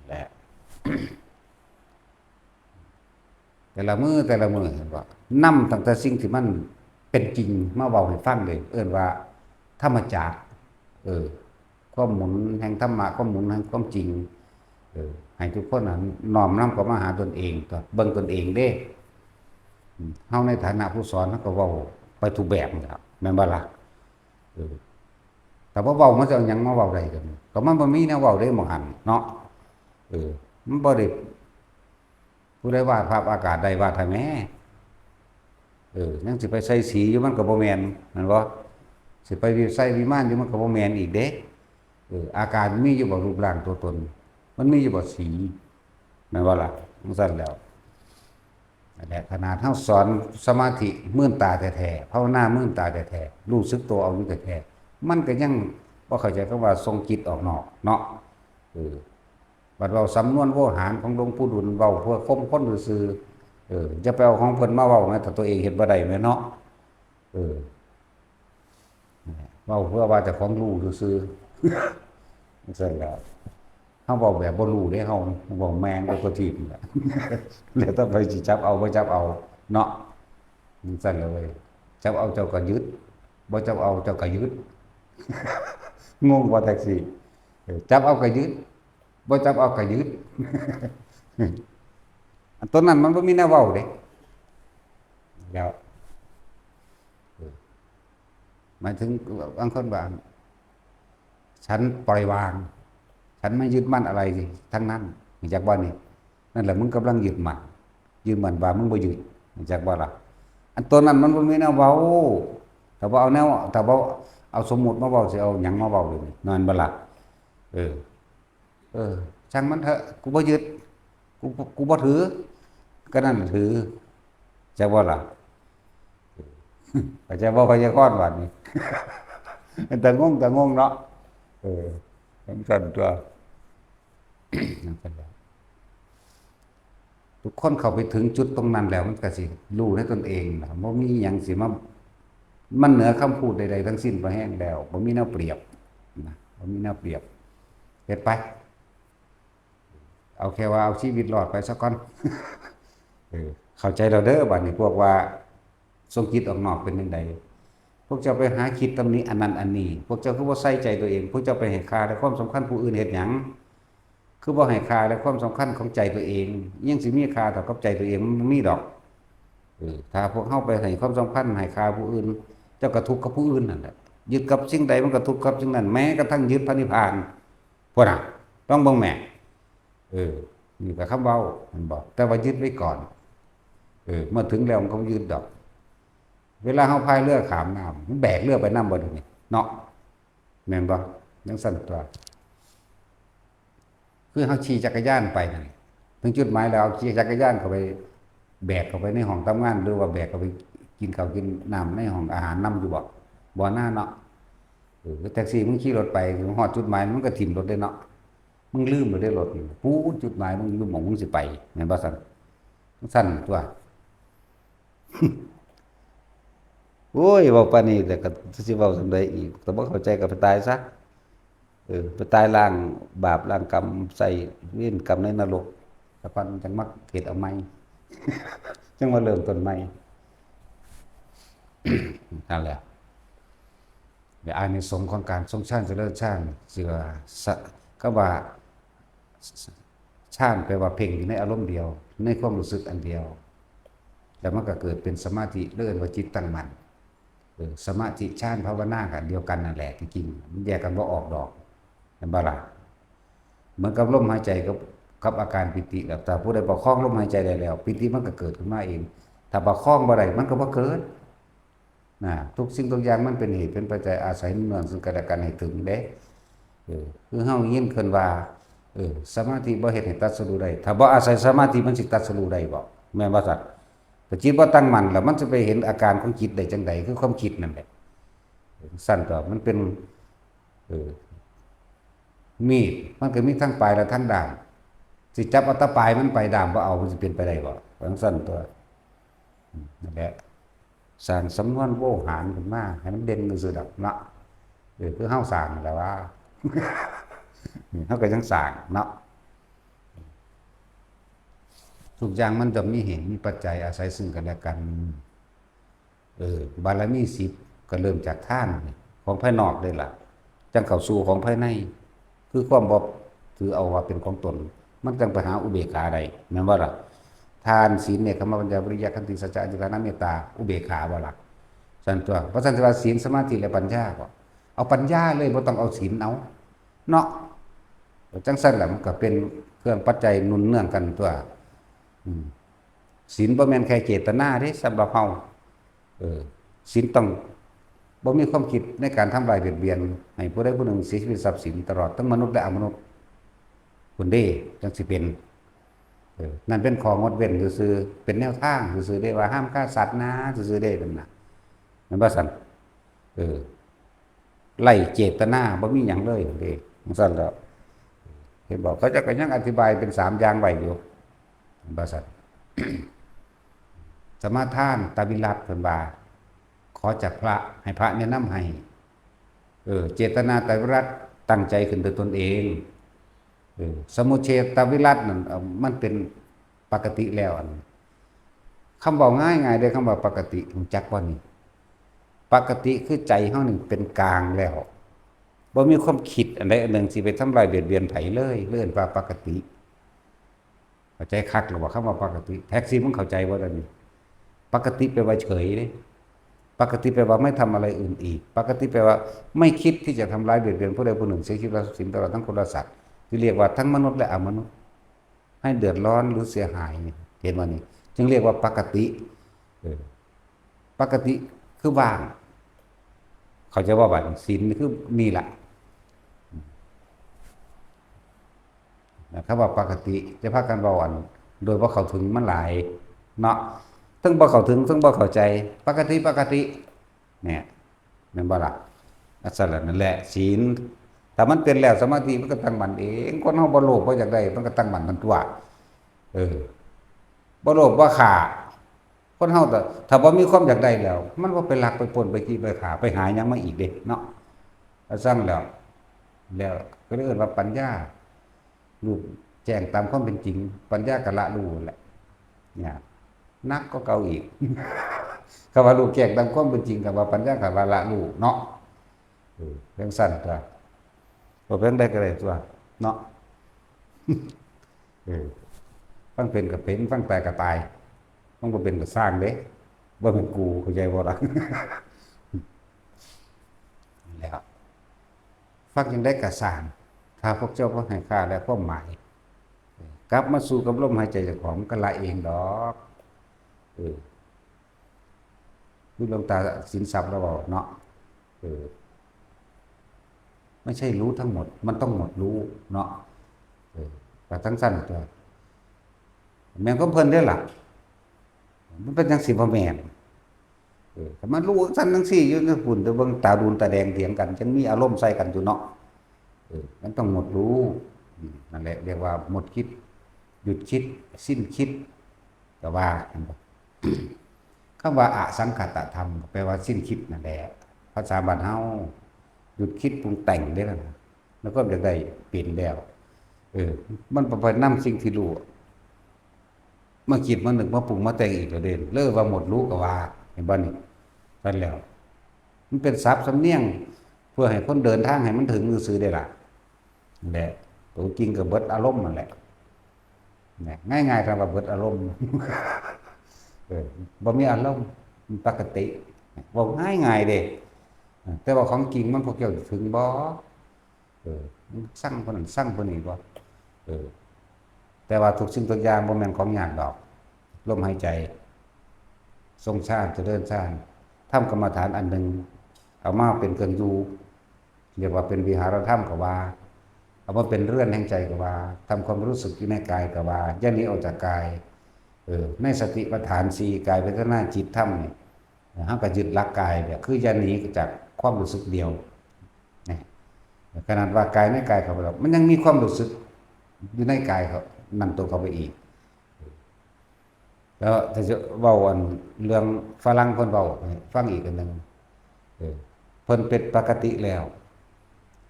และ แต่ละมื้อแต่ละมื้อเห็นบ่ นำตั้งแต่สิ่งที่มันเป็นจริงมาเว้าให้ฟังเลย เอิ้นว่าธรรมจักร เออ ความหมุนแห่งธรรมะ ความหมุนแห่งความจริง เออ ให้ทุกคนน่ะน้อมนำเข้ามาหาตนเอง ก็เบิ่งตนเองเด้ อืม เฮาในฐานะผู้สอน เฮาก็เว้าไปทุกแบบนั่นแหละ แม่นบ่ล่ะ เออ แต่ว่าเว้ามันจะเอาหยังมาเว้าได้กัน ก็มันบ่มีแนวเว้าเด้ หม่องหั่นเนาะ เออ มันบ่ได้ ผู้ใดวาดภาพอากาศได้ วาดให้แหม เออ ยังสิไปใส่สีอยู่ มันก็บ่แม่น แม่นบ่ สิไปใส่วิมานอยู่ มันก็บ่แม่นอีกเด้ เออ อากาศมันมีอยู่บ่ รูปร่างตัวตน มันมีอยู่บ่ สี แม่นบ่ล่ะ จั่งซั้นแล้ว นั่นแหละ ขนาดเฮาสอนสมาธิมืนตาแท้ๆ ภาวนามืนตาแท้ๆ รู้สึกตัวเอาอยู่แท้ๆ มันก็ยัง บ่เข้าใจคำว่าส่งจิตออกนอกเนาะ เออ บัดเว้าสำนวนโวหารของหลวงปู่ดุล เว้าเพื่อข่มคนซื่อๆ เออ อย่าไปเอาของเพิ่นมาเว้านะ ถ้าตัวเองเฮ็ดบ่ได้แม่นเนาะ เออ เว้าเพื่อว่าเจ้าของรู้ซื่อๆ จั่งซั่นแหละ เฮาเว้าแบบบ่รู้เด้ เฮาเว้าแม่งไปทั่วทีปนั่นแหละ แล้วแต่ไผสิจับเอาบ่จับเอาเนาะ จั่งซั่นแหละเว้ย จับเอาเจ้าก็ยึด บ่จับเอาเจ้าก็ยึด งงบ่แท็กซี่ เออ จับเอาก็ยึด บ่จับเอาก็ยึด อันตัวนั้นมันบ่มีแนวเว้าเด้ แล้ว เออ หมายถึงบางคนว่า ฉันปล่อยวาง ฉันไม่ยึดมั่นอะไรทั้งนั้น รู้จักบ่นี่ นั่นแหละมึงกำลังยึดมั่น ยึดมั่นว่ามึงบ่ยึด รู้จักบ่ล่ะ อันตัวนั้นมันบ่มีแนวเว้า ถ้าบ่เอาแนว ถ้าบ่เอาสมมุติมาเว้า สิเอาหยังมาเว้าเลยนี่ แม่นบ่ล่ะ เออ เออ ช่างมันเถอะ กูบ่ยึด กู กูบ่ถือ ก็นั่นถือ จักบ่ล่ะ เข้าใจบ่ ไวยากรณ์บัดนี้ แต่งง แต่งงเนาะ เออ จั่งซั่นตัว จั่งซั่นแหละ ทุกคนเข้าไปถึงจุดตรงนั้นแล้ว มันก็สิรู้ในตนเองล่ะ บ่มีหยังสิมา มันเหนือคำพูดใดๆทั้งสิ้น พอแฮงแล้ว บ่มีแนวเปรียบนะ บ่มีแนวเปรียบ เฮ็ดไป เอาแค่ว่าเอาชีวิตรอดไปซะก่อน เออ เข้าใจแล้วเด้อ บัดนี้พวกว่าส่งจิตออกนอกเป็นจั่งใด พวกเจ้าไปหาคิดตำหนิอันนั้นอันนี้ พวกเจ้าคือบ่ใส่ใจตัวเอง พวกเจ้าไปให้ค่าและความสำคัญผู้อื่นเฮ็ดหยัง คือบ่ให้ค่าและความสำคัญของใจตัวเอง ยังสิมีค่าเท่ากับใจตัวเอง มันบ่มีดอก เออ ถ้าพวกเฮาไปให้ความสำคัญให้ค่าผู้อื่น เจ้าก็ทุกข์กับผู้อื่นนั่นแหละ ยึดกับสิ่งใดมันก็ทุกข์กับสิ่งนั้น แม้กระทั่งยึดพระนิพพาน พุ้นน่ะ ลองเบิ่งแหม เออ นี่ก็คำเว้า มันบอก แต่ว่ายึดไว้ก่อน เออ เมื่อถึงแล้วมันก็บ่ยึดดอก เวลาเฮาพายเรือข้ามน้ำ มันแบกเรือไปนำบ่ เดี๋ยวนี้ เนาะ แม่นบ่ จั่งซั่นตัว คือเฮาขี่จักรยานไปนั่น ถึงจุดหมายแล้ว เอาขี่จักรยานเข้าไป แบกเข้าไปในห้องทำงาน หรือว่าแบกเข้าไปกินข้าวกินน้ำในห้องอาหารนำอยู่บ่ บ่นาเนาะ เออ แท็กซี่มึงขี่รถไป ฮอดจุดหมาย มึงก็ถิ่มรถเด้เนาะ มึงลืมรถเด้ รถนี่ ปู๊ด จุดหมายมึงอยู่หม่องมึงสิไป แม่นบ่ซั่น ซั่นตัว โอ้ย เว้าปานนี้ แต่ก็สิเว้าส่ำใดอีก แต่บ่เข้าใจก็ไปตายซะ เออ ไปตายล้างบาปล้างกรรม ใส่เวรกรรมในนรก แล้วก่อนจั่งมาเฮ็ดเอาใหม่ จั่งมาเริ่มต้นใหม่ นั่นแหละ และอานิสงส์ของการทรงฌานเจริญฌาน ชื่อว่าสะ คำว่าฌานแปลว่าเพ่งอยู่ในอารมณ์เดียว ในความรู้สึกอันเดียว แล้วมันก็เกิดเป็นสมาธิเรียกว่าจิตตั้งมั่น เออ สมาธิฌานภาวนาก็อันเดียวกันนั่นแหละ ที่จริงมันแยกกันบ่ออกดอก แม่นบ่ล่ะ เหมือนกับลมหายใจกับ กับอาการปีติ ถ้าผู้ใดประคองลมหายใจได้แล้ว ปีติมันก็เกิดขึ้นมาเอง ถ้าประคองบ่ได้มันก็บ่เกิด นะ ทุกสิ่งทุกอย่างมันเป็นเหตุเป็นปัจจัย อาศัยเนื่องซึ่งกันและกันให้ถึงเด้ เออ คือเฮายินเพิ่นว่า เออ สมาธิบ่เฮ็ดให้ตรัสรู้ได้ ถ้าบ่อาศัยสมาธิมันสิตรัสรู้ได้บ่ แม่นบ่ซั่น ถ้าจิตบ่ตั้งมั่นแล้วมันสิไปเห็นอาการของจิตได้จั่งใด คือความคิดนั่นแหละ ซั่นตัว มันเป็น เออ มีด มันก็มีทั้งปลายและทั้งด้าม สิจับเอาแต่ปลายมันไป ด้ามบ่เอา มันสิเป็นไปได้บ่ จั่งซั่นตัว อืม นั่นแหละ สร้างสำนวนโวหารขึ้นมาให้มันเด่นซื่อๆดอกเนาะ เออ คือเฮาสร้างนั่นแหละว่า เฮาก็ยังสร้างเนาะ ทุกอย่างมันจะมีเหตุมีปัจจัยอาศัยซึ่งกันและกัน เออ บารมีสิบก็เริ่มจากทานของภายนอกเลยล่ะ จั่งเข้าสู่ของภายใน คือความบ่ถือเอาว่าเป็นของตน มันจั่งไปหาอุเบกขาได้ แม่นบ่ล่ะ ทาน ศีล เนกขัมมะ ปัญญา วิริยะ ขันติ สัจจะ อธิษฐาน เมตตา อุเบกขาบ่ล่ะ ซั่นตัว เพราะฉะนั้นว่าศีล สมาธิ และปัญญาบ่ เอาปัญญาเลย บ่ต้องเอาศีลเอา เนาะ จั่งซั่นล่ะ มันก็เป็นเครื่องปัจจัยหนุนเนื่องกันตัว อืม ศีลบ่แม่นแค่เจตนาเด้ สำหรับเฮา เออ ศีลต้องบ่มีความคิดในการทำร้ายเบียดเบียน ให้ผู้ใดผู้หนึ่งเสียชีวิตทรัพย์สิน ตลอดทั้งมนุษย์และอมนุษย์ พุ้นเด้ จั่งสิเป็น เออ นั่นเป็นข้องดเว้นซื่อๆ เป็นแนวทางซื่อๆเด้ ว่าห้ามฆ่าสัตว์นะ ซื่อๆเด้ นั่นน่ะ แม่นบ่ซั่น เออ ไร้เจตนา บ่มีหยังเลยเด้ จั่งซั้นแล้ว เห็นบ่ เขาเจ้าก็ยังอธิบายเป็นสามอย่างไว้อยู่ ว่าซั่น สมาทานตวิรัต เพิ่นว่า ขอจากพระ ให้พระแนะนำให้ เออ เจตนาตวิรัต ตั้งใจขึ้นด้วยตนเอง เออ สมุจเฉทวิรัตนั่น เอ่อ มันเป็นปกติแล้ว อัน คำเว้าง่ายๆเด้ คำว่าปกติ รู้จักบ่นี่ ปกติคือใจเฮานี่เป็นกลางแล้ว บ่มีความคิดอันใดอันหนึ่งสิไปทำร้ายเบียดเบียนไผเลย เอิ้นว่าปกติ เข้าใจคักหรือบ่ คำว่าปกติ แท็กซี่ มึงเข้าใจบ่ตอนนี้ ปกติแปลว่าเฉยเด้ ปกติแปลว่าไม่ทำอะไรอื่นอีก ปกติแปลว่าไม่คิดที่จะทำร้ายเบียดเบียนผู้ใดผู้หนึ่ง เสียชีวิต ทรัพย์สิน ตลอดทั้งคนและสัตว์ ที่เรียกว่าทั้งมนุษย์และอมนุษย์ ให้เดือดร้อนหรือเสียหายนี่ เห็นบ่นี่ จึงเรียกว่าปกติ เออ ปกติคือว่าง เข้าใจว่าบัดศีลคือนี่ล่ะ นะครับ ว่าปกติ จะพากันเว้าอัน โดยบ่เข้าถึงมันหลายเนาะ เทิงบ่เข้าถึง เทิงบ่เข้าใจ ปกติ ปกติ เนี่ย แม่นบ่ล่ะ อันนั้นแหละ ศีล ถ้ามันเป็นแล้ว สมาธิมันก็ตั้งมั่นเอง คนเฮาบ่โลภ บ่อยากได้ มันก็ตั้งมั่นมันตัว เออ บ่โลภ บ่ฆ่า คนเฮาถ้า ถ้าบ่มีความอยากได้แล้ว มันบ่ไปลัก ไปปล้น ไปจี้ ไปฆ่า ไปหาหยังมาอีกเด้เนาะ ว่าซั่นแล้ว แล้วก็เลยเอิ้นว่าปัญญา รู้แจ้งตามความเป็นจริง ปัญญาก็ละรู้แหละ เนี่ย หนักกว่าเก่าอีก คำว่ารู้แจ้งตามความเป็นจริง กับว่าปัญญา กับว่าละรู้เนาะ เออ จั่งซั้นตัว บ่เป็นใดก็ได้ตัว เนาะ เออ ฟังเป็นก็เป็น ฟังตายก็ตาย ฟังบ่เป็นก็ซ่างเด้ บ่แม่นกู เข้าใจบ่ล่ะ แล้ว ฟังจั่งใดก็ซ่าง ถ้าพวกเจ้าบ่ให้ค่าและความหมาย กลับมาสู่กับลมหายใจเจ้าของ มันก็ละเองดอก เออ คือหลวงตาสินทรัพย์ลาวเว้าเนาะ เออ ไม่ใช่รู้ทั้งหมด มันต้องหมดรู้เนาะ เออ ก็จั่งซั้นตัว แม่นของเพิ่นเด้อล่ะ มันเป็นจั่งซี่บ่แม่น เออ ถ้ามันรู้จั่งซั้นจั่งซี่อยู่ในพุ่น แต่เบิ่งตาดูนตาแดงเถียงกัน จั่งมีอารมณ์ใส่กันอยู่เนาะ เออ มันต้องหมดรู้ อืม นั่นแหละ เรียกว่าหมดคิด หยุดคิด สิ้นคิด ก็ว่า คำว่าอสังขตธรรม ก็แปลว่าสิ้นคิดนั่นแหละ ภาษาบ้านเฮา หยุดคิดปรุงแต่งเด้อล่ะ แล้วก็จะได้เป็นแล้ว เออ มันบ่ไปนำสิ่งที่รู้ มาคิด มานึก มาปรุง มาแต่งอีกแล้วเด้ เลยว่าหมดรู้ก็ว่า เห็นบ่นี่ นั่นแล้ว มันเป็นศัพท์สำเนียง เพื่อให้คนเดินทางให้มันถึงซื่อๆเด้ล่ะ นั่นแหละ ตัวจริงก็เบิดอารมณ์นั่นแหละ เนี่ย ง่ายๆ คำว่าเบิดอารมณ์ เออ บ่มีอารมณ์ มันปกติ เว้าง่ายๆเด้ แต่ว่าของจริงมันพวกเจ้าถึงบ่ เออ มันสั่งคนนั้นสั่งคนนี้บ่ เออ แต่ว่าทุกสิ่งทุกอย่างบ่แม่นของยากดอก ลมหายใจ ทรงฌาน เจริญฌาน ทำกรรมฐานอันหนึ่ง เอามาเป็นเครื่องอยู่ เรียกว่าเป็นวิหารธรรมก็ว่า เอามาเป็นเรือนแห่งใจก็ว่า ทำความรู้สึกอยู่ในกายก็ว่า อย่าหนีออกจากกาย เออ ในสติปัฏฐานสี่ กาย เวทนา จิต ธรรมนี่ เฮาก็ยึดหลักกายเนี่ย คืออย่าหนีจากความรู้สึกเดียว นะ ขนาดว่ากายในกายเขาแล้ว มันยังมีความรู้สึกอยู่ในกายเขา นั่นตัวเขาไปอีก แล้วถ้าจะเว้าอันเรื่องฝรั่งเพิ่นเว้าให้ฟังอีกอันหนึ่ง เออ เพิ่นเป็นปกติแล้ว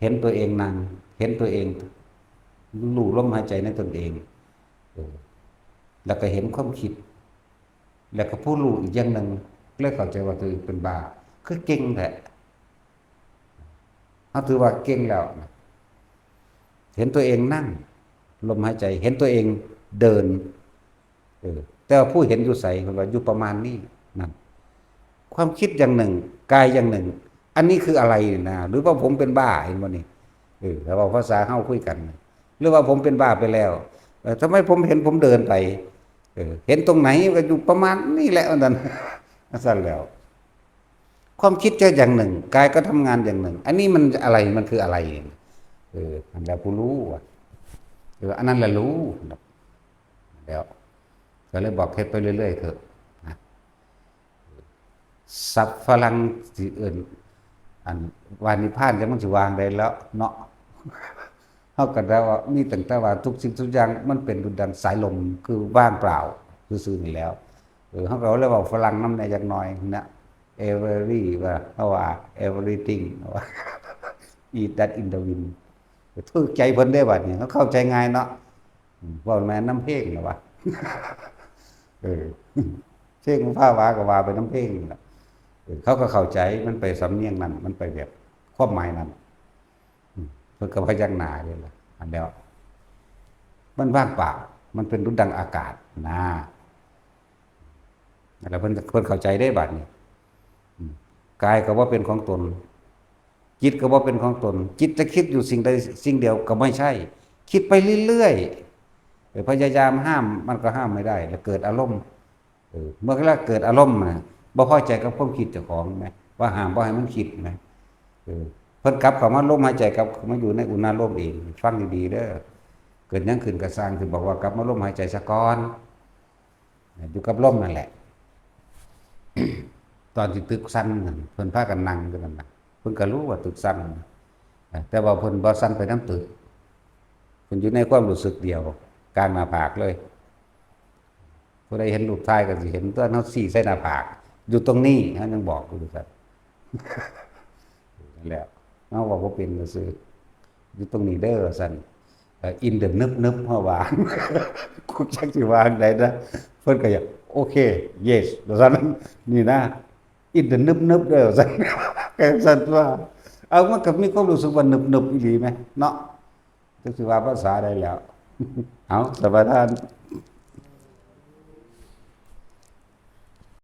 เห็นตัวเองนั่ง เห็นตัวเอง รู้ลมหายใจในตนเอง เออ แล้วก็เห็นความคิด แล้วก็ผู้รู้อีกอย่างหนึ่ง เลยเข้าใจว่าตัวเองเป็นบ้า คือเก่งแท้ เฮาถือว่าเก่งแล้วนะ เห็นตัวเองนั่ง ลมหายใจ เห็นตัวเองเดิน เออ แต่ว่าผู้เห็นอยู่ไส เพิ่นว่าอยู่ประมาณนี้ นั่น ความคิดอย่างหนึ่ง กายอย่างหนึ่ง อันนี้คืออะไรนะ หรือว่าผมเป็นบ้า เห็นบ่นี่ เออ ถ้าเว้าภาษาเฮาคุยกัน หรือว่าผมเป็นบ้าไปแล้ว เออ ทำไมผมเห็นผมเดินไป เออ เห็นตรงไหนก็อยู่ประมาณนี้แหละ ว่าซั่น ว่าซั่นแล้ว ความคิดก็อย่างหนึ่ง กายก็ทำงานอย่างหนึ่ง อันนี้มันอะไร มันคืออะไร เออ อันแล้วผู้รู้อะ เออ อันนั้นแหละรู้ แล้ว ก็เลยบอกเฮ็ดไปเรื่อยๆเถอะนะ ศัพท์ฝรั่งสิเอิ้น อัน ว่านิพพานจะมันสิว่างได้แล้วเนาะ เฮาก็ได้ว่ามีตั้งแต่ว่าทุกสิ่งทุกอย่างมันเป็นดุจดังสายลม คือว่างเปล่าซื่อๆนี่แล้ว เออ เฮาก็เลยเว้าฝรั่งนำแหน่จักหน่อยนะ every ว่า เฮาว่า everything ว่า eat that in the wind ถืกใจเพิ่นได้บัดนี้ เฮาเข้าใจง่ายเนาะ อืม เว้าแม่นนำเพลงน่ะว่า เออ เพลงของภาวาก็ว่าไปนำเพลงนั่นล่ะ เออ เขาก็เข้าใจ มันไปสำเนียงนั้น มันไปแบบความหมายนั้น อืม เพิ่นก็พยักหน้าเลยล่ะ อันเดียว มันว่างเปล่า มันเป็นดุจดังอากาศนะ แล้วเพิ่น เพิ่นเข้าใจได้บัดนี้ อืม กายก็บ่เป็นของตน จิตก็บ่เป็นของตน จิตจะคิดอยู่สิ่งใดสิ่งเดียวก็ไม่ใช่ คิดไปเรื่อยๆ เออ พยายามห้ามมันก็ห้ามไม่ได้ แล้วเกิดอารมณ์ เออ เมื่อเวลาเกิดอารมณ์นะ บ่พอใจกับความคิดเจ้าของไหม ว่าห้ามบ่ให้มันคิดไหม เออ เพิ่นกลับเข้ามาลมหายใจ กลับเข้ามาอยู่ในอุณาโลมเอง ฟังดีๆเด้อ เกิดหยังขึ้นก็ซ่าง ที่บอกว่ากลับมาลมหายใจซะก่อน อยู่กับลมนั่นแหละ ตอนที่ตึกสั่นนั่น เพิ่นพากันนั่งอยู่นั่นน่ะ เพิ่นก็รู้ว่าตึกสั่น แต่ว่าเพิ่นบ่สั่นไปนำตึก เพิ่นอยู่ในความรู้สึกเดียว กลางหน้าผากเลย ผู้ใดเห็นรูปถ่ายก็สิเห็นตัวเฮาซี้ใส่หน้าผาก อยู่ตรงนี้ เฮายังบอกอยู่ซั่น นั่นแหละ เฮาว่าบ่เป็นซื่อ อยู่ตรงนี้เด้อว่าซั่น เอ่อ in the นึบๆ เฮาว่า กูจักสิว่าจั่งใดนะ เพิ่นก็อยาก โอเค yes ว่าซั่น นี่นะ in the นึบๆ เด้อว่าซั่น ก็ซั่นตัว เอา มันก็มีความรู้สึกว่านึบๆ อีหลีแหมเนาะ จักสิว่าภาษาใดแล้ว เอา สมาทาน